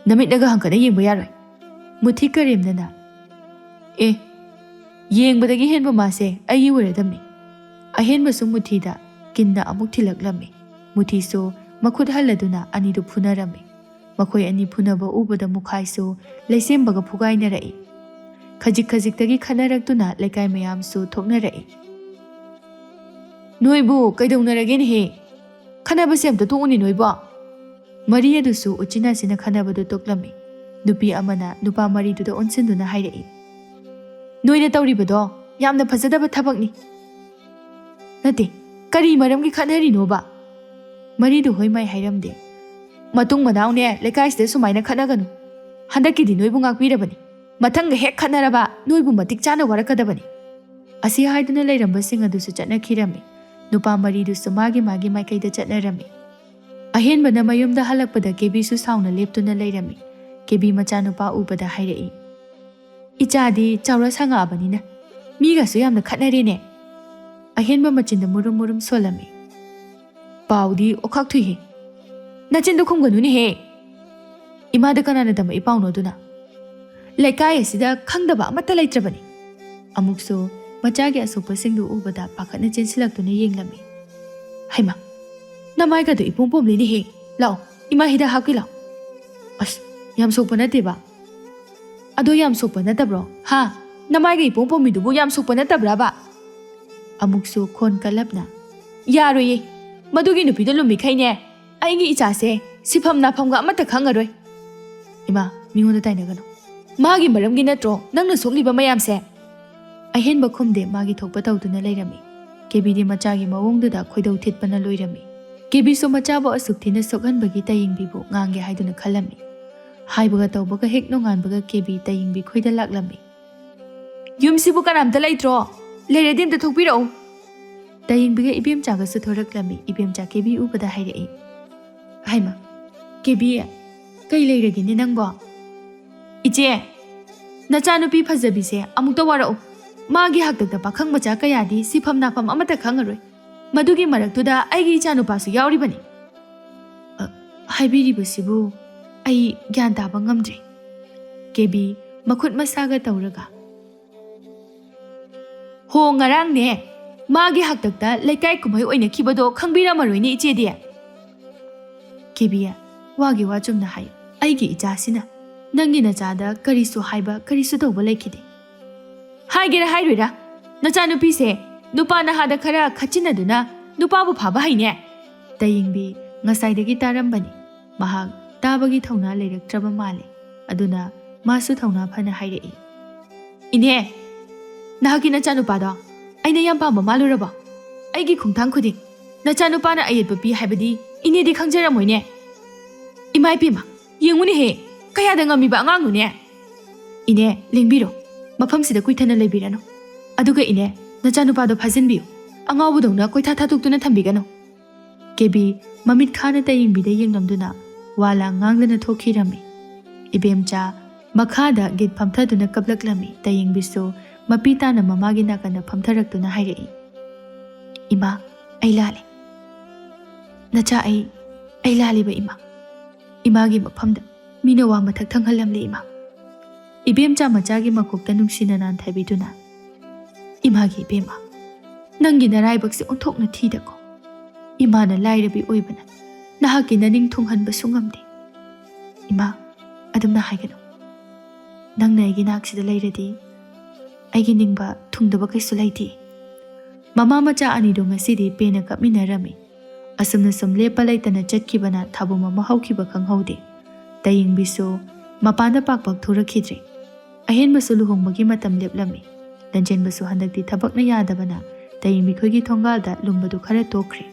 ꯅꯃꯤꯠꯅꯒ ꯍꯪꯀꯠꯅ ꯌꯦꯡꯕ ꯌꯥꯔꯣꯏ"꯫ ꯃꯨꯊꯤ ꯀꯔꯦꯝꯅꯅ, "ꯑꯦ, ꯌꯦꯡꯕꯗꯒꯤ ꯍꯦꯟꯕ ꯃꯥꯁꯦ ꯑꯩꯒꯤ ꯑꯣꯏꯔꯗꯝꯅꯤ"꯫ ꯑꯍꯦꯟꯕꯁꯨ ꯃꯨꯊꯤꯗ ꯀꯤꯟꯅ ꯑꯃꯨꯛ ꯊꯤꯜꯂꯛꯂꯝꯃꯤ꯫ ꯃꯨꯊꯤꯁꯨ ꯃꯈꯨꯠ ꯍꯜꯂꯗꯨꯅ ꯑꯅꯤꯗꯨ ꯐꯨꯅꯔꯝꯃꯤ꯫ ꯃꯈꯣꯏ ꯑꯅꯤ ꯐꯨꯅꯕ ꯎꯕꯗ ꯃꯨꯈꯥꯏꯁꯨ ꯂꯩꯁꯦꯝꯕꯒ ꯐꯨꯒꯥꯏꯅꯔꯛꯏ꯫ ꯈꯖꯤꯛ ꯈꯖꯤꯛꯇꯒꯤ ꯈꯠꯅꯔꯛꯇꯨꯅ ꯂꯩꯀꯥꯏ ꯃꯌꯥꯝꯁꯨ ꯊꯣꯛꯅꯔꯛꯏ꯫ "ꯅꯣꯏꯕꯨ ꯀꯩꯗꯧꯅꯔꯒꯦꯅꯦꯍꯦ? ꯈꯠꯅꯕꯁꯦ ꯑꯝꯇ ꯇꯣꯛꯎꯅꯦ ꯅꯣꯏꯕꯣ"꯫ ꯃꯔꯤ ꯑꯗꯨꯁꯨ ꯎꯆꯤꯟ ꯅꯥꯆꯤꯟꯅ ꯈꯠꯅꯕꯗꯨ ꯇꯣꯛꯂꯝꯃꯤ꯫ ꯅꯨꯄꯤ ꯑꯃꯅ ꯅꯨꯄꯥ ꯃꯔꯤꯗꯨꯗ ꯑꯣꯟꯁꯤꯟꯗꯨꯅ ꯍꯥꯏꯔꯛꯏ, "ꯅꯣꯏꯅ ꯇꯧꯔꯤꯕꯗꯣ ꯌꯥꯝꯅ ꯐꯖꯗꯕ ꯊꯕꯛꯅꯤ"꯫ "ꯅꯠꯇꯦ, ꯀꯔꯤ ꯃꯔꯝꯒꯤ ꯈꯠꯅꯔꯤꯅꯣꯕ?" ꯃꯔꯤꯗꯨ ꯍꯣꯏ ꯃꯥꯏ ꯍꯥꯏꯔꯝꯗꯦ꯫ "ꯃꯇꯨꯡ ꯃꯅꯥꯎꯅꯦ ꯂꯩꯀꯥꯏꯁꯤꯗ ꯁꯨꯃꯥꯏꯅ ꯈꯠꯅꯒꯅꯨ꯫ ꯍꯟꯗꯛꯀꯤꯗꯤ ꯅꯣꯏꯕꯨ ꯉꯥꯛꯄꯤꯔꯕꯅꯤ꯫ ꯃꯊꯪꯒ ꯍꯦꯛ ꯈꯠꯅꯔꯕ ꯅꯣꯏꯕꯨ ꯃꯇꯤꯛ ꯆꯥꯅ ꯋꯥꯔꯛꯀꯗꯕꯅꯤ"꯫ ꯑꯁꯤ ꯍꯥꯏꯗꯨꯅ ꯂꯩꯔꯝꯕꯁꯤꯡ ꯑꯗꯨꯁꯨ ꯆꯠꯅꯈꯤꯔꯝꯃꯤ꯫ ꯅꯨꯄꯥ ꯃꯔꯤꯗꯨꯁꯨ ꯃꯥꯒꯤ ꯃꯥꯒꯤ ꯃꯥꯏꯀꯩꯗ ꯆꯠꯅꯔꯝꯃꯤ꯫ ꯑꯍꯦꯟꯕꯅ ꯃꯌꯨꯝꯗ ꯍꯜꯂꯛꯄꯗ ꯀꯦꯕꯤꯁꯨ ꯁꯥꯎꯅ ꯂꯦꯞꯇꯨꯅ ꯂꯩꯔꯝꯃꯤ꯫ ꯀꯦꯕꯤ ꯃꯆꯥꯅꯨꯄꯥ ꯎꯕꯗ ꯍꯥꯏꯔꯛꯏ, "ꯏꯆꯥꯗꯤ ꯆꯥꯎꯔ ꯁꯥꯡꯉꯛꯑꯕꯅꯤꯅ ꯃꯤꯒꯁꯨ ꯌꯥꯝꯅ ꯈꯠꯅꯔꯦꯅꯦ"꯫ ꯑꯍꯦꯟꯕ ꯃꯆꯤꯟꯗ ꯃꯨꯔꯨꯝ ꯃꯨꯔꯨꯝ ꯁꯣꯜꯂꯝꯃꯤ꯫ "ꯄꯥꯎꯗꯤ ꯑꯣꯈꯥꯛ ꯊꯨꯏꯍꯦ꯫ ꯅꯆꯤꯟꯗꯣ ꯈꯨꯝꯒꯅꯨꯅꯦꯍꯦ꯫ ꯏꯃꯥꯗ ꯀꯅꯥꯅ ꯇꯝꯃꯛꯏ ꯄꯥꯎꯅꯣ ꯑꯗꯨꯅ? ꯂꯩꯀꯥꯏ ꯑꯁꯤꯗ ꯈꯪꯗꯕ ꯑꯃꯠꯇ ꯂꯩꯇ꯭ꯔꯕꯅꯤ"꯫ ꯑꯃꯨꯛꯁꯨ ꯃꯆꯥꯒꯤ ꯑꯁꯣꯛꯄꯁꯤꯡꯗꯨ ꯎꯕꯗ ꯄꯥꯈꯠꯅ ꯆꯦꯟꯁꯤꯜꯂꯛꯇꯨꯅ ꯌꯦꯡꯂꯝꯃꯤ꯫ "ꯍꯩꯃꯥ, ꯅꯃꯥꯏꯒꯗꯣ ꯏꯄꯣꯝ ꯄꯣꯝꯂꯤꯅꯦꯍꯦ꯫ ꯂꯥꯛꯑꯣ, ꯏꯃꯥ ꯍꯤꯗꯥꯛ ꯍꯥꯞꯀꯦ ꯂꯥꯛꯑꯣ"꯫ "ꯑꯁ, ꯌꯥꯝ ꯁꯣꯛꯄ ꯅꯠꯇꯦꯕ"꯫ "ꯑꯗꯣ ꯌꯥꯝ ꯁꯣꯛꯄ ꯅꯠꯇꯕ꯭ꯔꯣ? ꯍꯥ? ꯅꯃꯥꯏꯒ ꯏꯄꯣꯝ ꯄꯣꯝꯃꯤꯗꯨꯕꯨ ꯌꯥꯝ ꯁꯣꯛꯄ ꯅꯠꯇꯕ꯭ꯔꯕ?" ꯑꯃꯨꯛꯁꯨ ꯈꯣꯟ ꯀꯜꯂꯞꯅ, "ꯌꯥꯔꯣꯏꯌꯦ꯫ ꯃꯗꯨꯒꯤ ꯅꯨꯄꯤꯗꯣ ꯂꯨꯝꯃꯤꯈꯩꯅꯦ ꯑꯩꯒꯤ ꯏꯆꯥꯁꯦ ꯁꯤꯐꯝ ꯅꯥꯐꯝꯒ ꯑꯃꯠꯇ ꯈꯪꯉꯔꯣꯏ"꯫ "ꯏꯃꯥ, ꯃꯤꯉꯣꯟꯗ ꯇꯥꯏꯅꯒꯅꯨ꯫ ꯃꯥꯒꯤ ꯃꯔꯝꯒꯤ ꯅꯠꯇ꯭ꯔꯣ ꯅꯪꯅ ꯁꯣꯛꯂꯤꯕ ꯃꯌꯥꯝꯁꯦ?" ꯑꯍꯦꯟꯕ ꯈꯨꯝꯗꯦ, ꯃꯥꯒꯤ ꯊꯣꯛꯄ ꯇꯧꯗꯨꯅ ꯂꯩꯔꯝꯃꯤ꯫ ꯀꯦꯕꯤꯗꯤ ꯃꯆꯥꯒꯤ ꯃꯑꯣꯡꯗꯨꯗ ꯈꯣꯏꯗꯧ ꯊꯤꯠꯄꯅ ꯂꯣꯏꯔꯝꯃꯤ꯫ ꯀꯦꯕꯤꯁꯨ ꯃꯆꯥꯕꯨ ꯑꯁꯨꯛ ꯊꯤꯅ ꯁꯣꯛꯍꯟꯕꯒꯤ ꯇꯌꯦꯡꯕꯤꯕꯨ ꯉꯥꯡꯒꯦ ꯍꯥꯏꯗꯨꯅ ꯈꯜꯂꯝꯃꯤ꯫ ꯍꯥꯏꯕꯒ ꯇꯧꯕꯒ ꯍꯦꯛ ꯅꯣꯡꯉꯥꯟꯕꯒ ꯀꯦꯕꯤ ꯇꯌꯦꯡꯕꯤ ꯈꯣꯏꯗ ꯂꯥꯛꯂꯝꯃꯤ꯫ "ꯌꯨꯝꯁꯤꯕꯨ ꯀꯅꯥꯝꯇ ꯂꯩꯇ꯭ꯔꯣ? ꯂꯩꯔꯗꯤ ꯑꯝꯇ ꯊꯣꯛꯄꯤꯔꯛꯎ꯫" ꯇꯌꯦꯡꯕꯤꯒ ꯏꯕꯦꯝꯆꯥꯒꯁꯨ ꯊꯣꯔꯛꯂꯝꯃꯤ꯫ ꯏꯕꯦꯝꯆꯥ ꯀꯦꯕꯤ ꯎꯕꯗ ꯍꯥꯏꯔꯛꯏ, "ꯍꯥꯏꯃ, ꯀꯦꯕꯤ, ꯀꯩ ꯂꯩꯔꯒꯦꯅꯦ ꯅꯪꯕꯣ?" "ꯏꯆꯦ, ꯅꯆꯥꯅꯨꯄꯤ ꯐꯖꯕꯤꯁꯦ ꯑꯃꯨꯛꯇ ꯋꯥꯔꯛꯎ꯫ ꯃꯥꯒꯤ ꯍꯥꯛꯇꯛꯇ ꯄꯥꯈꯪ ꯃꯆꯥ ꯀꯌꯥꯗꯤ ꯁꯤꯐꯝ ꯅꯥꯐꯝ ꯑꯃꯠꯇ ꯈꯪꯉꯔꯣꯏ꯫ ꯃꯗꯨꯒꯤ ꯃꯔꯛꯇꯨꯗ ꯑꯩꯒꯤ ꯏꯆꯥꯅꯨꯄꯥꯁꯨ ꯌꯥꯎꯔꯤꯕꯅꯤ꯫" "ꯑ, ꯍꯥꯏꯕꯤꯔꯤꯕꯁꯤꯕꯨ ꯑꯩ ꯒ꯭ꯌꯥꯟ ꯇꯥꯕ ꯉꯝꯗ꯭ꯔꯦ꯫" ꯀꯦꯕꯤ ꯃꯈꯨꯠ ꯃꯁꯥꯒ ꯇꯧꯔꯒ, "ꯍꯣ, ꯉꯔꯥꯡꯅꯦ ꯃꯥꯒꯤ ꯍꯥꯛꯇꯛꯇ ꯂꯩꯀꯥꯏ ꯀꯨꯝꯍꯩ ꯑꯣꯏꯅꯈꯤꯕꯗꯣ ꯈꯪꯕꯤꯔꯝꯃꯔꯣꯏꯅꯦ ꯏꯆꯦꯗꯤ꯫" "ꯀꯦꯕꯤ, ꯋꯥꯒꯤ ꯋꯥ ꯆꯨꯝꯅ ꯍꯥꯏꯌꯨ꯫ ꯑꯩꯒꯤ ꯏꯆꯥꯁꯤꯅ ꯅꯪꯒꯤ ꯅꯆꯥꯗ ꯀꯔꯤꯁꯨ ꯍꯥꯏꯕ, ꯀꯔꯤꯁꯨ ꯇꯧꯕ ꯂꯩꯈꯤꯗꯦ꯫" "ꯍꯥꯏꯒꯦꯔꯥ ꯍꯥꯏꯔꯣꯏꯔꯥ, ꯅꯆꯥꯅꯨꯄꯤꯁꯦ ꯅꯨꯄꯥ ꯅꯍꯥꯗ ꯈꯔ ꯈꯠꯆꯤꯟꯅꯗꯨꯅ ꯅꯨꯄꯥꯕꯨ ꯐꯥꯕ ꯍꯩꯅꯦ꯫" ꯇꯌꯦꯡꯕꯤ ꯉꯁꯥꯏꯗꯒꯤ ꯇꯥꯔꯝꯕꯅꯤ꯫ ꯃꯍꯥꯛ ꯇꯥꯕꯒꯤ ꯊꯧꯅꯥ ꯂꯩꯔꯛꯇ꯭ꯔꯕ ꯃꯥꯜꯂꯦ꯫ ꯑꯗꯨꯅ ꯃꯥꯁꯨ ꯊꯧꯅꯥ ꯐꯅ ꯍꯥꯏꯔꯛꯏ, "ꯏꯅꯦ, ꯅꯍꯥꯛꯀꯤ ꯅꯆꯥꯅꯨꯄꯥꯗꯣ ꯑꯩꯅ ꯌꯥꯝ ꯄꯥꯝꯕ ꯃꯥꯜꯂꯨꯔꯕꯣ? ꯑꯩꯒꯤ ꯈꯣꯡꯊꯥꯡ ꯈꯨꯗꯤꯡ ꯅꯆꯥꯅꯨꯄꯥꯅ ꯑꯌꯦꯠꯄ ꯄꯤ ꯍꯥꯏꯕꯗꯤ ꯏꯅꯦꯗꯤ ꯈꯪꯖꯔꯝꯃꯣꯏꯅꯦ꯫ ꯏꯃꯥ ꯏꯄꯦꯝꯃ, ꯌꯦꯡꯉꯨꯅꯦꯍꯦ, ꯀꯌꯥꯗ ꯉꯝꯃꯤꯕ ꯑꯉꯥꯡꯅꯣꯅꯦ꯫ ꯏꯅꯦ, ꯂꯦꯡꯕꯤꯔꯣ, ꯃꯐꯝꯁꯤꯗ ꯀꯨꯏꯊꯅ ꯂꯩꯕꯤꯔꯅꯨ꯫ ꯑꯗꯨꯒ ꯏꯅꯦ, ꯅꯆꯥꯅꯨꯄꯥꯗꯣ ꯐꯥꯖꯤꯟꯕꯤꯌꯨ, ꯑꯉꯥꯎꯕꯗꯧꯅ ꯀꯣꯏꯊꯥ ꯊꯥꯗꯣꯛꯇꯨꯅ ꯊꯝꯕꯤꯒꯅꯨ꯫" ꯀꯦꯕꯤ ꯃꯃꯤꯠ ꯈꯥꯅ ꯇꯌꯦꯡꯕꯤꯗ ꯌꯦꯡꯂꯝꯗꯨꯅ ꯋꯥ ꯂꯥꯡ ꯉꯥꯡꯗꯅ ꯊꯣꯛꯈꯤꯔꯝꯃꯤ꯫ ꯏꯕꯦꯝꯆꯥ ꯃꯈꯥꯗ ꯒꯤꯠ ꯐꯝꯊꯗꯨꯅ ꯀꯞꯂꯛꯂꯝꯃꯤ꯫ ꯇꯌꯦꯡꯕꯤꯁꯨ ꯃꯄꯤ ꯇꯥꯅ ꯃꯃꯥꯒꯤ ꯅꯥꯀꯟꯗ ꯐꯝꯊꯔꯛꯇꯨꯅ ꯍꯥꯏꯔꯛꯏ, "ꯏꯃꯥ, ꯑꯩ ꯂꯥꯜꯂꯦ꯫ ꯅꯆꯥ, ꯑꯩ, ꯑꯩ ꯂꯥꯜꯂꯦꯕ ꯏꯃꯥ꯫ ꯏꯃꯥꯒꯤ ꯃꯐꯝꯗ ꯃꯤꯅ ꯋꯥ ꯃꯊꯛ ꯊꯪꯍꯜꯂꯝꯂꯦ ꯏꯃꯥ꯫" ꯏꯕꯦꯝꯆꯥ ꯃꯆꯥꯒꯤ ꯃꯀꯣꯛꯇ ꯅꯨꯡꯁꯤꯅ ꯅꯥꯟꯊꯕꯤꯗꯨꯅ, "ꯏꯃꯥꯒꯤ ꯏꯕꯦꯝꯃ, ꯅꯪꯒꯤ ꯅꯔꯥꯏꯕꯛꯁꯦ ꯑꯣꯟꯊꯣꯛꯅ ꯊꯤꯗꯀꯣ꯫ ꯏꯃꯥꯅ ꯂꯥꯏꯔꯕꯤ ꯑꯣꯏꯕꯅ ꯅꯍꯥꯛꯀꯤ ꯅꯅꯤꯡ ꯊꯨꯡꯍꯟꯕꯁꯨ ꯉꯝꯗꯦ꯫ ꯏꯃꯥ, ꯑꯗꯨꯝꯅ ꯍꯥꯏꯒꯅꯨ꯫ ꯅꯪꯅ ꯑꯩꯒꯤ ꯅꯥꯛꯁꯤꯗ ꯂꯩꯔꯗꯤ ꯑꯩꯒꯤ ꯅꯤꯡꯕ ꯊꯨꯡꯗꯕ ꯀꯩꯁꯨ ꯂꯩꯇꯦ꯫" ꯃꯃꯥ ꯃꯆꯥ ꯑꯅꯤꯗꯣ ꯉꯁꯤꯗꯤ ꯄꯦꯟꯅ ꯀꯞꯃꯤꯟꯅꯔꯝꯃꯤ꯫ ꯑꯁꯨꯝꯅ ꯁꯨꯝ ꯂꯦꯞꯄ ꯂꯩꯇꯅ ꯆꯠꯈꯤꯕꯅ ꯊꯥꯕꯨꯝ ꯑꯃ ꯍꯧꯈꯤꯕ ꯈꯪꯍꯧꯗꯦ꯫ ꯇꯌꯦꯡꯕꯤꯁꯨ ꯃꯄꯥꯟꯗ ꯄꯥꯛ ꯄꯥꯛ ꯊꯣꯔꯛꯈꯤꯗ꯭ꯔꯦ꯫ ꯑꯍꯦꯟꯕꯁꯨ ꯂꯨꯍꯣꯡꯕꯒꯤ ꯃꯇꯝ ꯂꯦꯞꯂꯝꯃꯤ꯫ ꯂꯟꯖꯦꯟꯕꯁꯨ ꯍꯟꯗꯛꯇꯤ ꯊꯕꯛꯅ ꯌꯥꯗꯕꯅ ꯇꯌꯦꯡꯕꯤ ꯈꯣꯏꯒꯤ ꯊꯣꯡꯒꯥꯜꯗ ꯂꯨꯝꯕꯗꯨ ꯈꯔ ꯇꯣꯛꯈ꯭ꯔꯦ꯫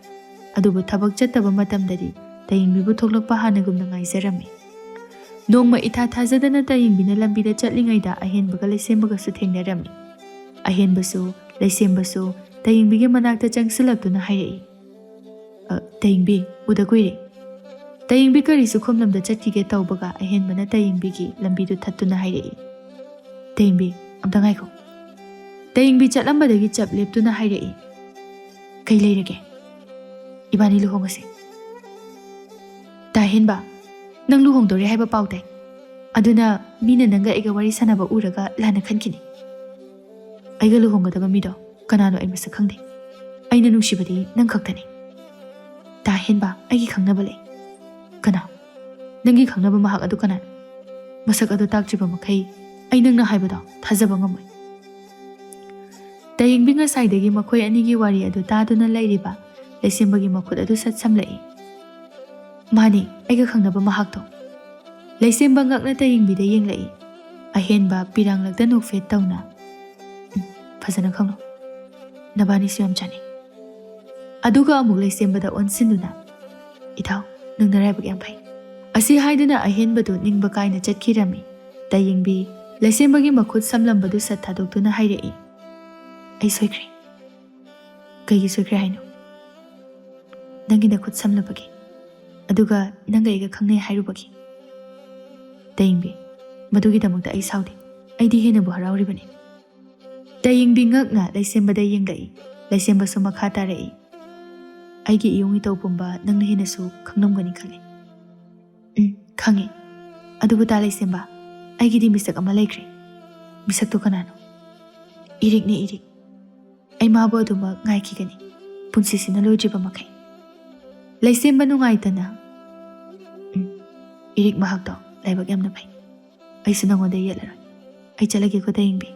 ꯑꯗꯨꯕꯨ ꯊꯕꯛ ꯆꯠꯇꯕ ꯃꯇꯝꯗꯗꯤ ꯇꯌꯦꯡꯕꯤꯕꯨ ꯊꯣꯛꯂꯛꯄ ꯍꯥꯟꯅꯒꯨꯝꯅ ꯉꯥꯏꯖꯔꯝꯃꯤ꯫ ꯅꯣꯡꯃ ꯏꯊꯥ ꯊꯥꯖꯗꯅ ꯇꯌꯦꯡꯕꯤꯅ ꯂꯝꯕꯤꯗ ꯆꯠꯂꯤꯉꯩꯗ ꯑꯍꯦꯟꯕꯒ ꯂꯩꯁꯦꯝꯕꯒꯁꯨ ꯊꯦꯡꯅꯔꯝꯃꯤ꯫ ꯑꯍꯦꯟꯕꯁꯨ ꯂꯩꯁꯦꯝꯕꯁꯨ ꯇꯌꯦꯡꯕꯤꯒꯤ ꯃꯅꯥꯛꯇ ꯆꯪꯁꯤꯜꯂꯛꯇꯨꯅ ꯍꯥꯏꯔꯛꯏ, "ꯑ, ꯇꯌꯦꯡꯕꯤ, ꯎꯗ ꯀꯨꯏꯔꯦ꯫" ꯇꯌꯦꯡꯕꯤ ꯀꯔꯤꯁꯨ ꯈꯨꯝꯂꯝꯗ ꯆꯠꯈꯤꯒꯦ ꯇꯧꯕꯒ ꯑꯍꯦꯟꯕꯅ ꯇꯌꯦꯡꯕꯤꯒꯤ ꯂꯝꯕꯤꯗꯨ ꯊꯠꯇꯨꯅ ꯍꯥꯏꯔꯛꯏ, "ꯇꯌꯦꯡꯕꯤ, ꯑꯝꯇ ꯉꯥꯏꯈꯣ꯫" ꯇꯌꯦꯡꯕꯤ ꯆꯠꯂꯝꯕꯗꯒꯤ ꯆꯞ ꯂꯦꯞꯇꯨꯅ ꯍꯥꯏꯔꯛꯏ, "ꯀꯩ ꯂꯩꯔꯒꯦ? ꯏꯕꯥꯅꯤ ꯂꯨꯍꯣꯡꯉꯁꯦ꯫" "ꯇꯥ ꯍꯦꯟꯕ, ꯅꯪ ꯂꯨꯍꯣꯡꯗꯣꯔꯦ ꯍꯥꯏꯕ ꯄꯥꯎ ꯇꯥꯏ꯫ ꯑꯗꯨꯅ ꯃꯤꯅ ꯅꯪꯒ ꯑꯩꯒ ꯋꯥꯔꯤ ꯁꯥꯟꯅꯕ ꯎꯔꯒ ꯂꯥꯟꯅ ꯈꯟꯈꯤꯅꯤ꯫ ꯑꯩꯒ ꯂꯨꯍꯣꯡꯒꯗꯕ ꯃꯤꯗꯣ ꯀꯅꯥꯅꯣ ꯑꯩ ꯃꯁꯛ ꯈꯪꯗꯦ꯫ ꯑꯩꯅ ꯅꯨꯡꯁꯤꯕꯗꯤ ꯅꯪ ꯈꯛꯇꯅꯤ꯫" "ꯇꯥ ꯍꯦꯟꯕ, ꯑꯩꯒꯤ ꯈꯪꯅꯕ ꯂꯩ꯫" "ꯀꯅꯥ? ꯅꯪꯒꯤ ꯈꯪꯅꯕ ꯃꯍꯥꯛ ꯑꯗꯨ ꯀꯅꯥꯅꯣ? ꯃꯁꯛ ꯑꯗꯨ ꯇꯥꯛꯇ꯭ꯔꯤꯕ ꯃꯈꯩ ꯑꯩ ꯅꯪꯅ ꯍꯥꯏꯕꯗꯣ ꯊꯥꯖꯕ ꯉꯝꯃꯣꯏ꯫" ꯇꯌꯦꯡꯕꯤ ꯉꯁꯥꯏꯗꯒꯤ ꯃꯈꯣꯏ ꯑꯅꯤꯒꯤ ꯋꯥꯔꯤ ꯑꯗꯨ ꯇꯥꯗꯨꯅ ꯂꯩꯔꯤꯕ ꯂꯩꯁꯦꯝꯕꯒꯤ ꯃꯈꯨꯠ ꯑꯗꯨ ꯁꯠ ꯁꯝꯂꯛꯏ꯫ "ꯃꯥꯅꯤ, ꯑꯩꯒ ꯈꯪꯅꯕ ꯃꯍꯥꯛꯇꯣ꯫" ꯂꯩꯁꯦꯝꯕ ꯉꯛꯅ ꯇꯌꯦꯡꯕꯤꯗ ꯌꯦꯡꯂꯛꯏ꯫ ꯑꯍꯦꯟꯕ ꯄꯤꯔꯥꯡꯂꯛꯇ ꯅꯣꯛꯐꯦꯠ ꯇꯧꯅ, "ꯎꯝ, ꯐꯖꯅ ꯈꯪꯅꯧ꯫ ꯅꯕꯥꯅꯤꯁꯨ ꯌꯥꯝ ꯆꯥꯅꯩ꯫" ꯑꯗꯨꯒ ꯑꯃꯨꯛ ꯂꯩꯁꯦꯝꯕꯗ ꯑꯣꯟꯁꯤꯟꯗꯨꯅ, "ꯏꯇꯥꯎ, ꯅꯪ ꯅꯔꯥꯏꯕꯛ ꯌꯥꯝ ꯐꯩ꯫" ꯑꯁꯤ ꯍꯥꯏꯗꯨꯅ ꯑꯍꯦꯟꯕꯗꯨ ꯅꯤꯡꯕ ꯀꯥꯏꯅ ꯆꯠꯈꯤꯔꯝꯃꯤ꯫ ꯇꯌꯦꯡꯕꯤ ꯂꯩꯁꯦꯝꯕꯒꯤ ꯃꯈꯨꯠ ꯁꯝꯂꯝꯕꯗꯨ ꯁꯠ ꯊꯥꯗꯣꯛꯇꯨꯅ ꯍꯥꯏꯔꯛꯏ, "ꯑꯩ ꯁꯣꯏꯈ꯭ꯔꯦ꯫" "ꯀꯩꯒꯤ ꯁꯣꯏꯈ꯭ꯔꯦ ꯍꯥꯏꯅꯣ?" "ꯅꯪꯒꯤ ꯅꯈꯨꯠ ꯁꯝꯂꯕꯒꯤ, ꯑꯗꯨꯒ ꯅꯪꯒ ꯑꯩꯒ ꯈꯪꯅꯩ ꯍꯥꯏꯔꯨꯕꯒꯤ꯫" "ꯇꯌꯦꯡꯕꯤ, ꯃꯗꯨꯒꯤꯗꯃꯛꯇ ꯑꯩ ꯁꯥꯎꯗꯦ꯫ ꯑꯩꯗꯤ ꯍꯦꯟꯅꯕꯨ ꯍꯔꯥꯎꯔꯤꯕꯅꯤ꯫" ꯇꯌꯦꯡꯕꯤ ꯉꯛꯅ ꯂꯩꯁꯦꯝꯕꯗ ꯌꯦꯡꯂꯛꯏ꯫ ꯂꯩꯁꯦꯝꯕꯁꯨ ꯃꯈꯥ ꯇꯥꯔꯛꯏ, "ꯑꯩꯒꯤ ꯏꯌꯣꯡ ꯏꯇꯧ ꯄꯨꯝꯕ ꯅꯪꯅ ꯍꯦꯟꯅꯁꯨ ꯈꯪꯂꯝꯒꯅꯤ ꯈꯜꯂꯤ꯫" "ꯎꯝ, ꯈꯪꯉꯤ꯫ ꯑꯗꯨꯕꯨ ꯇꯥ ꯂꯩꯁꯦꯝꯕ, ꯑꯩꯒꯤꯗꯤ ꯃꯤꯁꯛ ꯑꯃ ꯂꯩꯈ꯭ꯔꯦ꯫" "ꯃꯤꯁꯛꯇꯨ ꯀꯅꯥꯅꯣ?" "ꯏꯔꯤꯛꯅꯦ, ꯏꯔꯤꯛ꯫ ꯑꯩ ꯃꯥꯕꯨ ꯑꯗꯨꯃꯛ ꯉꯥꯏꯈꯤꯒꯅꯤ, ꯄꯨꯟꯁꯤꯁꯤꯅ ꯂꯣꯏꯗ꯭ꯔꯤꯕ ꯃꯈꯩ꯫" ꯂꯩꯁꯦꯝꯕ ꯅꯨꯡꯉꯥꯏꯇꯅ, "ꯎꯝ, ꯏꯔꯤꯛ ꯃꯍꯥꯛꯇꯣ ꯂꯥꯏꯕꯛ ꯌꯥꯝꯅ ꯐꯩ꯫ ꯑꯩꯁꯨ ꯅꯉꯣꯟꯗ ꯌꯦꯠꯂꯔꯣꯏ꯫ ꯑꯩ ꯆꯠꯂꯒꯦꯀꯣ, ꯇꯌꯦꯡꯕꯤ꯫"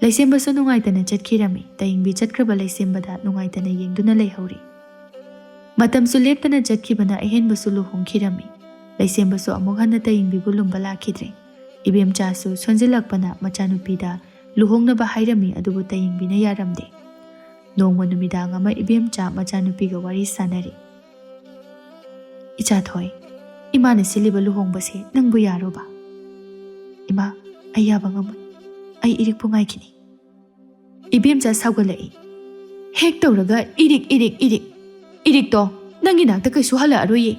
ꯂꯩꯁꯦꯝꯕꯁꯨ ꯅꯨꯡꯉꯥꯏꯇꯅ ꯆꯠꯈꯤꯔꯝꯃꯤ꯫ ꯇꯌꯦꯡꯕꯤ ꯆꯠꯈ꯭ꯔꯕ ꯂꯩꯁꯦꯝꯕꯗ ꯅꯨꯡꯉꯥꯏꯇꯅ ꯌꯦꯡꯗꯨꯅ ꯂꯩꯍꯧꯔꯤ꯫ ꯃꯇꯝꯁꯨ ꯂꯦꯞꯇꯅ ꯆꯠꯈꯤꯕꯅ ꯑꯍꯦꯟꯕꯁꯨ ꯂꯨꯍꯣꯡꯈꯤꯔꯝꯃꯤ꯫ ꯂꯩꯁꯦꯝꯕꯁꯨ ꯑꯃꯨꯛ ꯍꯟꯅ ꯇꯌꯦꯡꯕꯤꯕꯨ ꯂꯨꯝꯕ ꯂꯥꯛꯈꯤꯗ꯭ꯔꯦ꯫ ꯏꯕꯦꯝꯆꯥꯁꯨ ꯁꯣꯟꯖꯤꯜꯂꯛꯄꯅ ꯃꯆꯥꯅꯨꯄꯤꯗ ꯂꯨꯍꯣꯡꯅꯕ ꯍꯥꯏꯔꯝꯃꯤ, ꯑꯗꯨꯕꯨ ꯇꯌꯦꯡꯕꯤꯅ ꯌꯥꯔꯝꯗꯦ꯫ ꯅꯣꯡꯃ ꯅꯨꯃꯤꯗꯥꯡ ꯑꯃ ꯏꯕꯦꯝꯆꯥ ꯃꯆꯥꯅꯨꯄꯤꯒ ꯋꯥꯔꯤ ꯁꯥꯟꯅꯔꯤ꯫ "ꯏꯆꯥ ꯊꯣꯏ, ꯏꯃꯥꯅ ꯁꯤꯜꯂꯤꯕ ꯂꯨꯍꯣꯡꯕꯁꯦ ꯅꯪꯕꯨ ꯌꯥꯔꯣꯕ?" "ꯏꯃꯥ, ꯑꯩ ꯌꯥꯕ ꯉꯝꯃꯣꯏ꯫ ꯑꯩ ꯏꯔꯤꯛꯄꯨ ꯉꯥꯏꯈꯤꯅꯤ꯫" ꯏꯕꯦꯝꯆꯥ ꯁꯥꯎꯒꯠꯂꯛꯏ꯫ "ꯍꯦꯛ ꯇꯧꯔꯒ ꯏꯔꯤꯛ, ꯏꯔꯤꯛ, ꯏꯔꯤꯛ꯫ ꯏꯔꯤꯛꯇꯣ ꯅꯪꯒꯤ ꯅꯥꯛꯇ ꯀꯩꯁꯨ ꯍꯜꯂꯛꯑꯔꯣꯏꯌꯦ꯫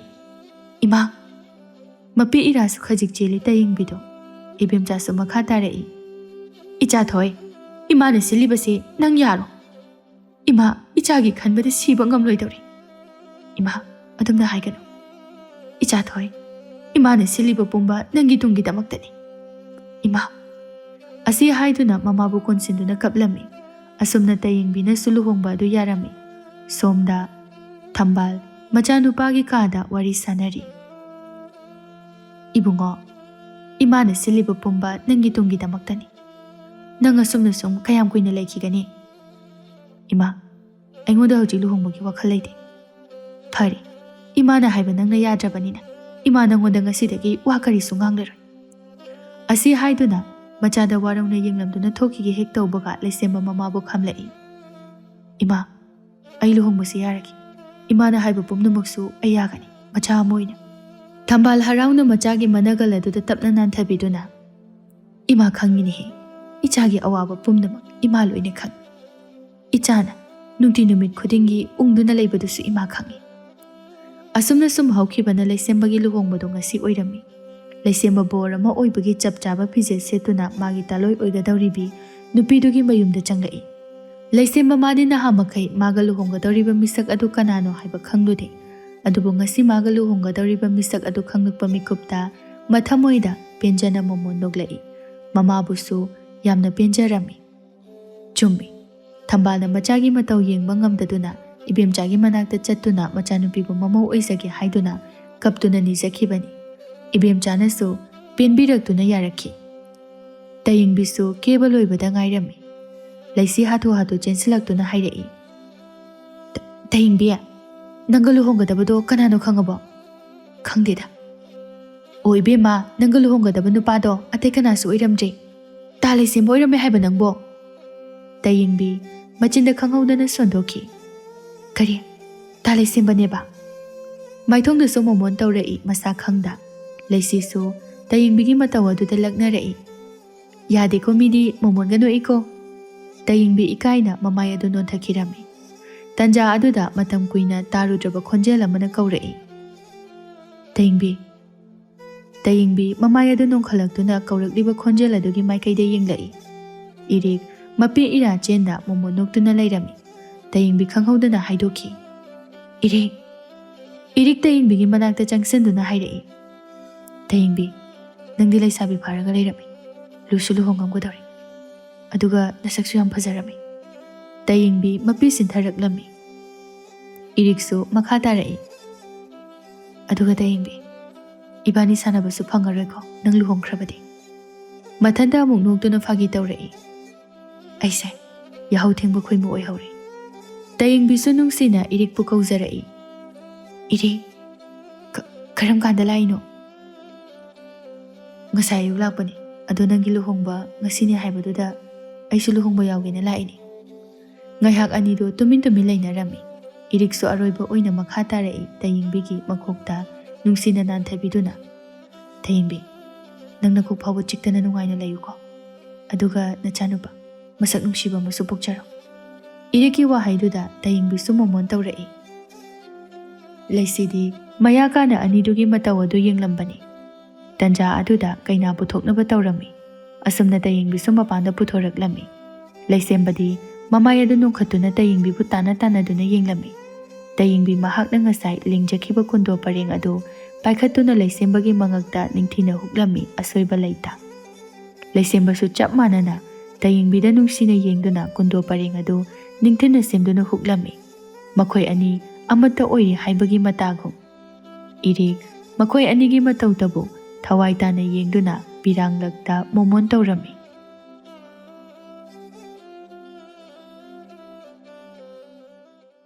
ꯏꯃꯥ!" ꯃꯄꯤ ꯏꯔꯥꯁꯨ ꯈꯖꯤꯛ ꯆꯦꯜꯂꯤ ꯇꯌꯦꯡꯕꯤꯗꯣ꯫ ꯏꯕꯦꯝꯆꯥꯁꯨ ꯃꯈꯥ ꯇꯥꯔꯛꯏ꯫ "ꯏꯆꯥ ꯊꯣꯏ, ꯏꯃꯥꯅ ꯁꯤꯜꯂꯤꯕꯁꯦ ꯅꯪ ꯌꯥꯔꯣ꯫ ꯏꯃꯥ, ꯏꯆꯥꯒꯤ ꯈꯟꯕꯗ ꯁꯤꯕ ꯉꯝꯂꯣꯏꯗꯧꯔꯦ꯫ ꯏꯃꯥ, ꯑꯗꯨꯝꯅ ꯍꯥꯏꯒꯅꯨ꯫ ꯏꯆꯥ ꯊꯣꯏ, ꯏꯃꯥꯅ ꯁꯤꯜꯂꯤꯕ ꯄꯨꯝꯕ ꯅꯪꯒꯤ ꯇꯨꯡꯒꯤꯗꯃꯛꯇꯅꯤ꯫ ꯏꯃꯥ!" ꯑꯁꯤ ꯍꯥꯏꯗꯨꯅ ꯃꯃꯥꯕꯨ ꯀꯣꯟꯁꯤꯟꯗꯨꯅ ꯀꯞꯂꯝꯃꯤ꯫ ꯑꯁꯨꯝꯅ ꯇꯌꯦꯡꯕꯤꯅꯁꯨ ꯂꯨꯍꯣꯡꯕ ꯑꯗꯨ ꯌꯥꯔꯝꯃꯤ꯫ ꯁꯣꯝꯗ ꯊꯝꯕꯥꯜ ꯃꯆꯥꯅꯨꯄꯥꯒꯤ ꯀꯥꯗ ꯋꯥꯔꯤ ꯁꯥꯟꯅꯔꯤ꯫ "ꯏꯕꯨꯡꯉꯣ, ꯏꯃꯥꯅ ꯁꯤꯜꯂꯤꯕ ꯄꯨꯝꯕ ꯅꯪꯒꯤ ꯇꯨꯡꯒꯤꯗꯃꯛꯇꯅꯤ꯫ ꯅꯪ ꯑꯁꯨꯝꯅ ꯁꯨꯝ ꯀꯌꯥꯝ ꯀꯨꯏꯅ ꯂꯩꯈꯤꯒꯅꯤ?" "ꯏꯃꯥ, ꯑꯩꯉꯣꯟꯗ ꯍꯧꯖꯤꯛ ꯂꯨꯍꯣꯡꯕꯒꯤ ꯋꯥꯈꯜ ꯂꯩꯇꯦ꯫" "ꯐꯔꯦ, ꯏꯃꯥꯅ ꯍꯥꯏꯕ ꯅꯪꯅ ꯌꯥꯗ꯭ꯔꯕꯅꯤꯅ ꯏꯃꯥ ꯅꯪꯉꯣꯟꯗ ꯉꯁꯤꯗꯒꯤ ꯋꯥ ꯀꯔꯤꯁꯨ ꯉꯥꯡꯂꯔꯣꯏ꯫" ꯑꯁꯤ ꯍꯥꯏꯗꯨꯅ ꯃꯆꯥꯗ ꯋꯥꯔꯧꯅ ꯌꯦꯡꯂꯝꯗꯨꯅ ꯊꯣꯛꯈꯤꯒꯦ ꯍꯦꯛ ꯇꯧꯕꯒ ꯂꯩꯁꯦꯝꯕ ꯃꯃꯥꯕꯨ ꯈꯥꯝꯂꯛꯏ꯫ "ꯏꯃꯥ, ꯑꯩ ꯂꯨꯍꯣꯡꯕꯁꯤ ꯌꯥꯔꯒꯦ꯫ ꯏꯃꯥꯅ ꯍꯥꯏꯕ ꯄꯨꯝꯅꯃꯛꯁꯨ ꯑꯩ ꯌꯥꯒꯅꯤ, ꯃꯆꯥ ꯑꯃ ꯑꯣꯏꯅ꯫" ꯊꯝꯕꯥꯜ ꯍꯔꯥꯎꯅ ꯃꯆꯥꯒꯤ ꯃꯅꯒꯜ ꯑꯗꯨꯗ ꯇꯞꯅ ꯅꯥꯟꯊꯕꯤꯗꯨꯅ, "ꯏꯃꯥ ꯈꯪꯉꯤꯅꯦꯍꯦ, ꯏꯆꯥꯒꯤ ꯑꯋꯥꯕ ꯄꯨꯝꯅꯃꯛ ꯏꯃꯥ ꯂꯣꯏꯅ ꯈꯪꯉꯤ꯫ ꯏꯆꯥꯅ ꯅꯨꯡꯇꯤ ꯅꯨꯃꯤꯠ ꯈꯨꯗꯤꯡꯒꯤ ꯎꯪꯗꯨꯅ ꯂꯩꯕꯗꯨꯁꯨ ꯏꯃꯥ ꯈꯪꯉꯤ꯫" ꯑꯁꯨꯝꯅ ꯁꯨꯝ ꯍꯧꯈꯤꯕꯅ ꯂꯩꯁꯦꯝꯕꯒꯤ ꯂꯨꯍꯣꯡꯕꯗꯣ ꯉꯁꯤ ꯑꯣꯏꯔꯝꯃꯤ꯫ ꯂꯩꯁꯦꯝꯕ ꯕꯣꯔ ꯑꯃ ꯑꯣꯏꯕꯒꯤ ꯆꯞ ꯆꯥꯕ ꯐꯤꯖꯦꯠ ꯁꯦꯠꯇꯨꯅ ꯃꯥꯒꯤ ꯇꯥꯂꯣꯏ ꯑꯣꯏꯒꯗꯧꯔꯤꯕꯤ ꯅꯨꯄꯤꯗꯨꯒꯤ ꯃꯌꯨꯝꯗ ꯆꯪꯂꯛꯏ꯫ ꯂꯩꯁꯦꯝꯕ ꯃꯥꯗꯤ ꯅꯍꯥ ꯃꯈꯩ ꯃꯥꯒ ꯂꯨꯍꯣꯡꯒꯗꯧꯔꯤꯕ ꯃꯤꯁꯛ ꯑꯗꯨ ꯀꯅꯥꯅꯣ ꯍꯥꯏꯕ ꯈꯪꯂꯨꯗꯦ꯫ ꯑꯗꯨꯕꯨ ꯉꯁꯤ ꯃꯥꯒ ꯂꯨꯍꯣꯡꯒꯗꯧꯔꯤꯕ ꯃꯤꯁꯛ ꯑꯗꯨ ꯈꯪꯂꯛꯄ ꯃꯤꯀꯨꯞꯇ ꯃꯊꯃꯣꯏꯗ ꯄꯦꯟꯖꯅ ꯃꯣꯃꯣꯟ ꯅꯣꯛꯂꯛꯏ꯫ ꯃꯃꯥꯕꯨꯁꯨ ꯌꯥꯝꯅ ꯄꯦꯟꯖꯔꯝꯃꯤ꯫ ꯆꯨꯝꯃꯤ꯫ ꯊꯝꯕꯥꯜꯅ ꯃꯆꯥꯒꯤ ꯃꯇꯧ ꯌꯦꯡꯕ ꯉꯝꯗꯗꯨꯅ ꯏꯕꯦꯝꯆꯥꯒꯤ ꯃꯅꯥꯛꯇ ꯆꯠꯇꯨꯅ ꯃꯆꯥꯅꯨꯄꯤꯕꯨ ꯃꯃꯧ ꯑꯣꯏꯖꯒꯦ ꯍꯥꯏꯗꯨꯅ ꯀꯞꯇꯨꯅ ꯅꯤꯖꯈꯤꯕꯅꯤ꯫ ꯏꯕꯦꯝꯆꯥꯅꯁꯨ ꯄꯦꯟꯕꯤꯔꯛꯇꯨꯅ ꯌꯥꯔꯛꯈꯤ꯫ ꯇꯌꯦꯡꯕꯤꯁꯨ ꯀꯦꯕ ꯂꯣꯏꯕꯗ ꯉꯥꯏꯔꯝꯃꯤ꯫ ꯂꯩꯁꯤ ꯍꯥꯊꯨ ꯍꯥꯊꯨ ꯆꯦꯟꯁꯤꯜꯂꯛꯇꯨꯅ ꯍꯥꯏꯔꯛꯏ, "ꯇ-, ꯇꯌꯦꯡꯕꯤ, ꯅꯪꯒ ꯂꯨꯍꯣꯡꯒꯗꯕꯗꯣ ꯀꯅꯥꯅꯣ ꯈꯪꯉꯕꯣ?" "ꯈꯪꯗꯦꯗ꯫" "ꯑꯣ ꯏꯕꯦꯝꯃ, ꯅꯪꯒ ꯂꯨꯍꯣꯡꯒꯗꯕ ꯅꯨꯄꯥꯗꯣ ꯑꯇꯩ ꯀꯅꯥꯁꯨ ꯑꯣꯏꯔꯝꯗ꯭ꯔꯦ꯫ "ꯇꯥ ꯂꯩꯁꯦꯝꯕ ꯑꯣꯏꯔꯝꯃꯦ ꯍꯥꯏꯕ ꯅꯪꯕꯣ?" ꯇꯌꯦꯡꯕꯤ ꯃꯆꯤꯟꯗ ꯈꯪꯍꯧꯗꯅ ꯁꯣꯟꯗꯣꯛꯈꯤ꯫ "ꯀꯔꯤ? ꯇꯥ ꯂꯩꯁꯦꯝꯕꯅꯦꯕ?" ꯃꯥꯏꯊꯣꯡꯗꯁꯨ ꯃꯣꯃꯣꯟ ꯇꯧꯔꯛꯏ ꯃꯁꯥ ꯈꯪꯗ꯫ ꯂꯩꯁꯤꯁꯨ ꯇꯌꯦꯡꯕꯤꯒꯤ ꯃꯇꯧ ꯑꯗꯨꯗ ꯂꯛꯅꯔꯛꯏ꯫ "ꯌꯥꯗꯦꯀꯣ, ꯃꯤꯗꯤ ꯃꯣꯃꯣꯟꯒ ꯅꯣꯛꯏꯀꯣ!" ꯇꯌꯦꯡꯕꯤ ꯏꯀꯥꯏꯅ ꯃꯃꯥꯏ ꯑꯗꯨ ꯅꯣꯟꯊꯈꯤꯔꯝꯃꯤ꯫ ꯇꯟꯖꯥ ꯑꯗꯨꯗ ꯃꯇꯝ ꯀꯨꯏꯅ ꯇꯥꯔꯨꯗ꯭ꯔꯕ ꯈꯣꯟꯖꯦꯜ ꯑꯃꯅ ꯀꯧꯔꯛꯏ꯫ "ꯇꯌꯦꯡꯕꯤ!" ꯇꯌꯦꯡꯕꯤ ꯃꯃꯥꯏ ꯑꯗꯨ ꯅꯣꯟꯈꯠꯂꯛꯇꯨꯅ ꯀꯧꯔꯛꯂꯤꯕ ꯈꯣꯟꯖꯦꯜ ꯑꯗꯨꯒꯤ ꯃꯥꯏꯀꯩꯗ ꯌꯦꯡꯂꯛꯏ꯫ ꯏꯔꯤꯛ ꯃꯄꯤ ꯏꯔꯥ ꯆꯦꯟꯗ ꯃꯣꯃꯣꯟ ꯅꯣꯛꯇꯨꯅ ꯂꯩꯔꯝꯃꯤ꯫ ꯇꯌꯦꯡꯕꯤ ꯈꯪꯍꯧꯗꯅ ꯍꯥꯏꯗꯣꯛꯈꯤ꯫ "ꯏꯔꯤꯛ!" ꯏꯔꯤꯛ ꯇꯌꯦꯡꯕꯤꯒꯤ ꯃꯅꯥꯛꯇ ꯆꯪꯁꯤꯟꯗꯨꯅ ꯍꯥꯏꯔꯛꯏ꯫ "ꯇꯌꯦꯡꯕꯤ, ꯅꯪꯗꯤ ꯂꯩꯁꯥꯕꯤ ꯐꯥꯔꯒ ꯂꯩꯔꯝꯃꯤ꯫ ꯂꯨꯁꯨ ꯂꯨꯍꯣꯡꯉꯝꯒꯗꯧꯔꯦ꯫ ꯑꯗꯨꯒ ꯅꯁꯛꯁꯨ ꯌꯥꯝ ꯐꯖꯔꯝꯃꯤ꯫" ꯇꯌꯦꯡꯕꯤ ꯃꯄꯤ ꯁꯤꯟꯊꯔꯛꯂꯝꯃꯤ꯫ ꯏꯔꯤꯛꯁꯨ ꯃꯈꯥ ꯇꯥꯔꯛꯏ꯫ "ꯑꯗꯨꯒ ꯇꯌꯦꯡꯕꯤ, ꯏꯕꯥꯅꯤ ꯁꯥꯟꯅꯕꯁꯨ ꯐꯪꯉꯔꯣꯏꯀꯣ, ꯅꯪ ꯂꯨꯍꯣꯡꯈ꯭ꯔꯕꯗꯤ?" ꯃꯊꯟꯇ ꯑꯃꯨꯛ ꯅꯣꯛꯇꯨꯅ ꯐꯥꯒꯤ ꯇꯧꯔꯛꯏ꯫ "ꯑꯩꯁꯦ ꯌꯥꯍꯧ ꯊꯦꯡꯕ ꯈꯣꯏꯃꯨ ꯑꯣꯏꯍꯧꯔꯦ꯫" ꯇꯌꯦꯡꯕꯤꯁꯨ ꯅꯨꯡꯁꯤꯅ ꯏꯔꯤꯛꯄꯨ ꯀꯧꯖꯔꯛꯏ꯫ "ꯏꯔꯤꯛ, ꯀ-, ꯀꯔꯝ ꯀꯥꯟꯗ ꯂꯥꯛꯏꯅꯣ?" "ꯉꯁꯥꯏ ꯑꯌꯨꯛ ꯂꯥꯛꯄꯅꯤ꯫ ꯑꯗꯣ ꯅꯪꯒꯤ ꯂꯨꯍꯣꯡꯕ ꯉꯁꯤꯅꯤ ꯍꯥꯏꯕꯗꯨꯗ ꯑꯩꯁꯨ ꯂꯨꯍꯣꯡꯕ ꯌꯥꯎꯒꯦꯅ ꯂꯥꯛꯏꯅꯤ꯫" ꯉꯥꯏꯍꯥꯛ ꯑꯅꯤꯗꯨ ꯇꯨꯃꯤꯟ ꯇꯨꯃꯤꯟ ꯂꯩꯅꯔꯝꯃꯤ꯫ ꯏꯔꯤꯛꯁꯨ ꯑꯔꯣꯏꯕ ꯑꯣꯏꯅ ꯃꯈꯥ ꯇꯥꯔꯛꯏ ꯇꯌꯦꯡꯕꯤꯒꯤ ꯃꯀꯣꯛꯇ ꯅꯨꯡꯁꯤꯅ ꯅꯥꯟꯊꯕꯤꯗꯨꯅ꯫ "ꯇꯌꯦꯡꯕꯤ, ꯅꯪ ꯅꯀꯣꯛ ꯐꯥꯎꯕ ꯆꯤꯛꯇꯅ ꯅꯨꯡꯉꯥꯏꯅ ꯂꯩꯌꯨꯀꯣ꯫ ꯑꯗꯨꯒ ꯅꯆꯥꯅꯨꯄꯥ ꯃꯁꯛ ꯅꯨꯡꯁꯤꯕ ꯑꯃꯁꯨ ꯄꯣꯛꯆꯔꯣ꯫" ꯏꯔꯤꯛꯀꯤ ꯋꯥꯍꯩꯗꯨꯗ ꯇꯌꯦꯡꯕꯤꯁꯨ ꯃꯣꯃꯣꯟ ꯇꯧꯔꯛꯏ꯫ ꯂꯩꯁꯤꯗꯤ ꯃꯌꯥ ꯀꯥꯅ ꯑꯅꯤꯗꯨꯒꯤ ꯃꯇꯧ ꯑꯗꯨ ꯌꯦꯡꯂꯝꯕꯅꯤ꯫ ꯇꯟꯖꯥ ꯑꯗꯨꯗ ꯀꯩꯅꯥ ꯄꯨꯊꯣꯛꯅꯕ ꯇꯧꯔꯝꯃꯤ꯫ ꯑꯁꯨꯝꯅ ꯇꯌꯦꯡꯕꯤꯁꯨ ꯃꯄꯥꯟꯗ ꯄꯨꯊꯣꯔꯛꯂꯝꯃꯤ꯫ ꯂꯩꯁꯦꯝꯕꯗꯤ ꯃꯃꯥꯏ ꯑꯗꯨ ꯅꯣꯛꯈꯠꯇꯨꯅ ꯇꯌꯦꯡꯕꯤꯕꯨ ꯇꯥꯟꯅ ꯇꯥꯟꯅꯗꯨꯅ ꯌꯦꯡꯂꯝꯃꯤ꯫ ꯇꯌꯦꯡꯕꯤ ꯃꯍꯥꯛꯅ ꯉꯁꯥꯏ ꯂꯦꯡꯖꯈꯤꯕ ꯀꯨꯟꯗꯣ ꯄꯔꯦꯡ ꯑꯗꯨ ꯄꯥꯏꯈꯠꯇꯨꯅ ꯂꯩꯁꯦꯝꯕꯒꯤ ꯃꯉꯛꯇ ꯅꯤꯡꯊꯤꯅ ꯍꯨꯛꯂꯝꯃꯤ ꯑꯁꯣꯏꯕ ꯂꯩꯇ꯫ ꯂꯩꯁꯦꯝꯕꯁꯨ ꯆꯞ ꯃꯥꯟꯅꯅ ꯇꯌꯦꯡꯕꯤꯗ ꯅꯨꯡꯁꯤꯅ ꯌꯦꯡꯗꯨꯅ ꯀꯨꯟꯗꯣ ꯄꯔꯦꯡ ꯑꯗꯨ ꯅꯤꯡꯊꯤꯅ ꯁꯦꯝꯗꯨꯅ ꯍꯨꯛꯂꯝꯃꯤ꯫ ꯃꯈꯣꯏ ꯑꯅꯤ ꯑꯃꯠꯇ ꯑꯣꯏꯔꯦ ꯍꯥꯏꯕꯒꯤ ꯃꯇꯥꯒꯨꯝ꯫ ꯏꯔꯤꯛ ꯃꯈꯣꯏ ꯑꯅꯤꯒꯤ ꯃꯇꯧꯇꯕꯨ ꯊꯋꯥꯏ ꯇꯥꯅ ꯌꯦꯡꯗꯨꯅ ꯄꯤꯔꯥꯡꯂꯛꯇ ꯃꯣꯃꯣꯟ ꯇꯧꯔꯝꯃꯤ꯫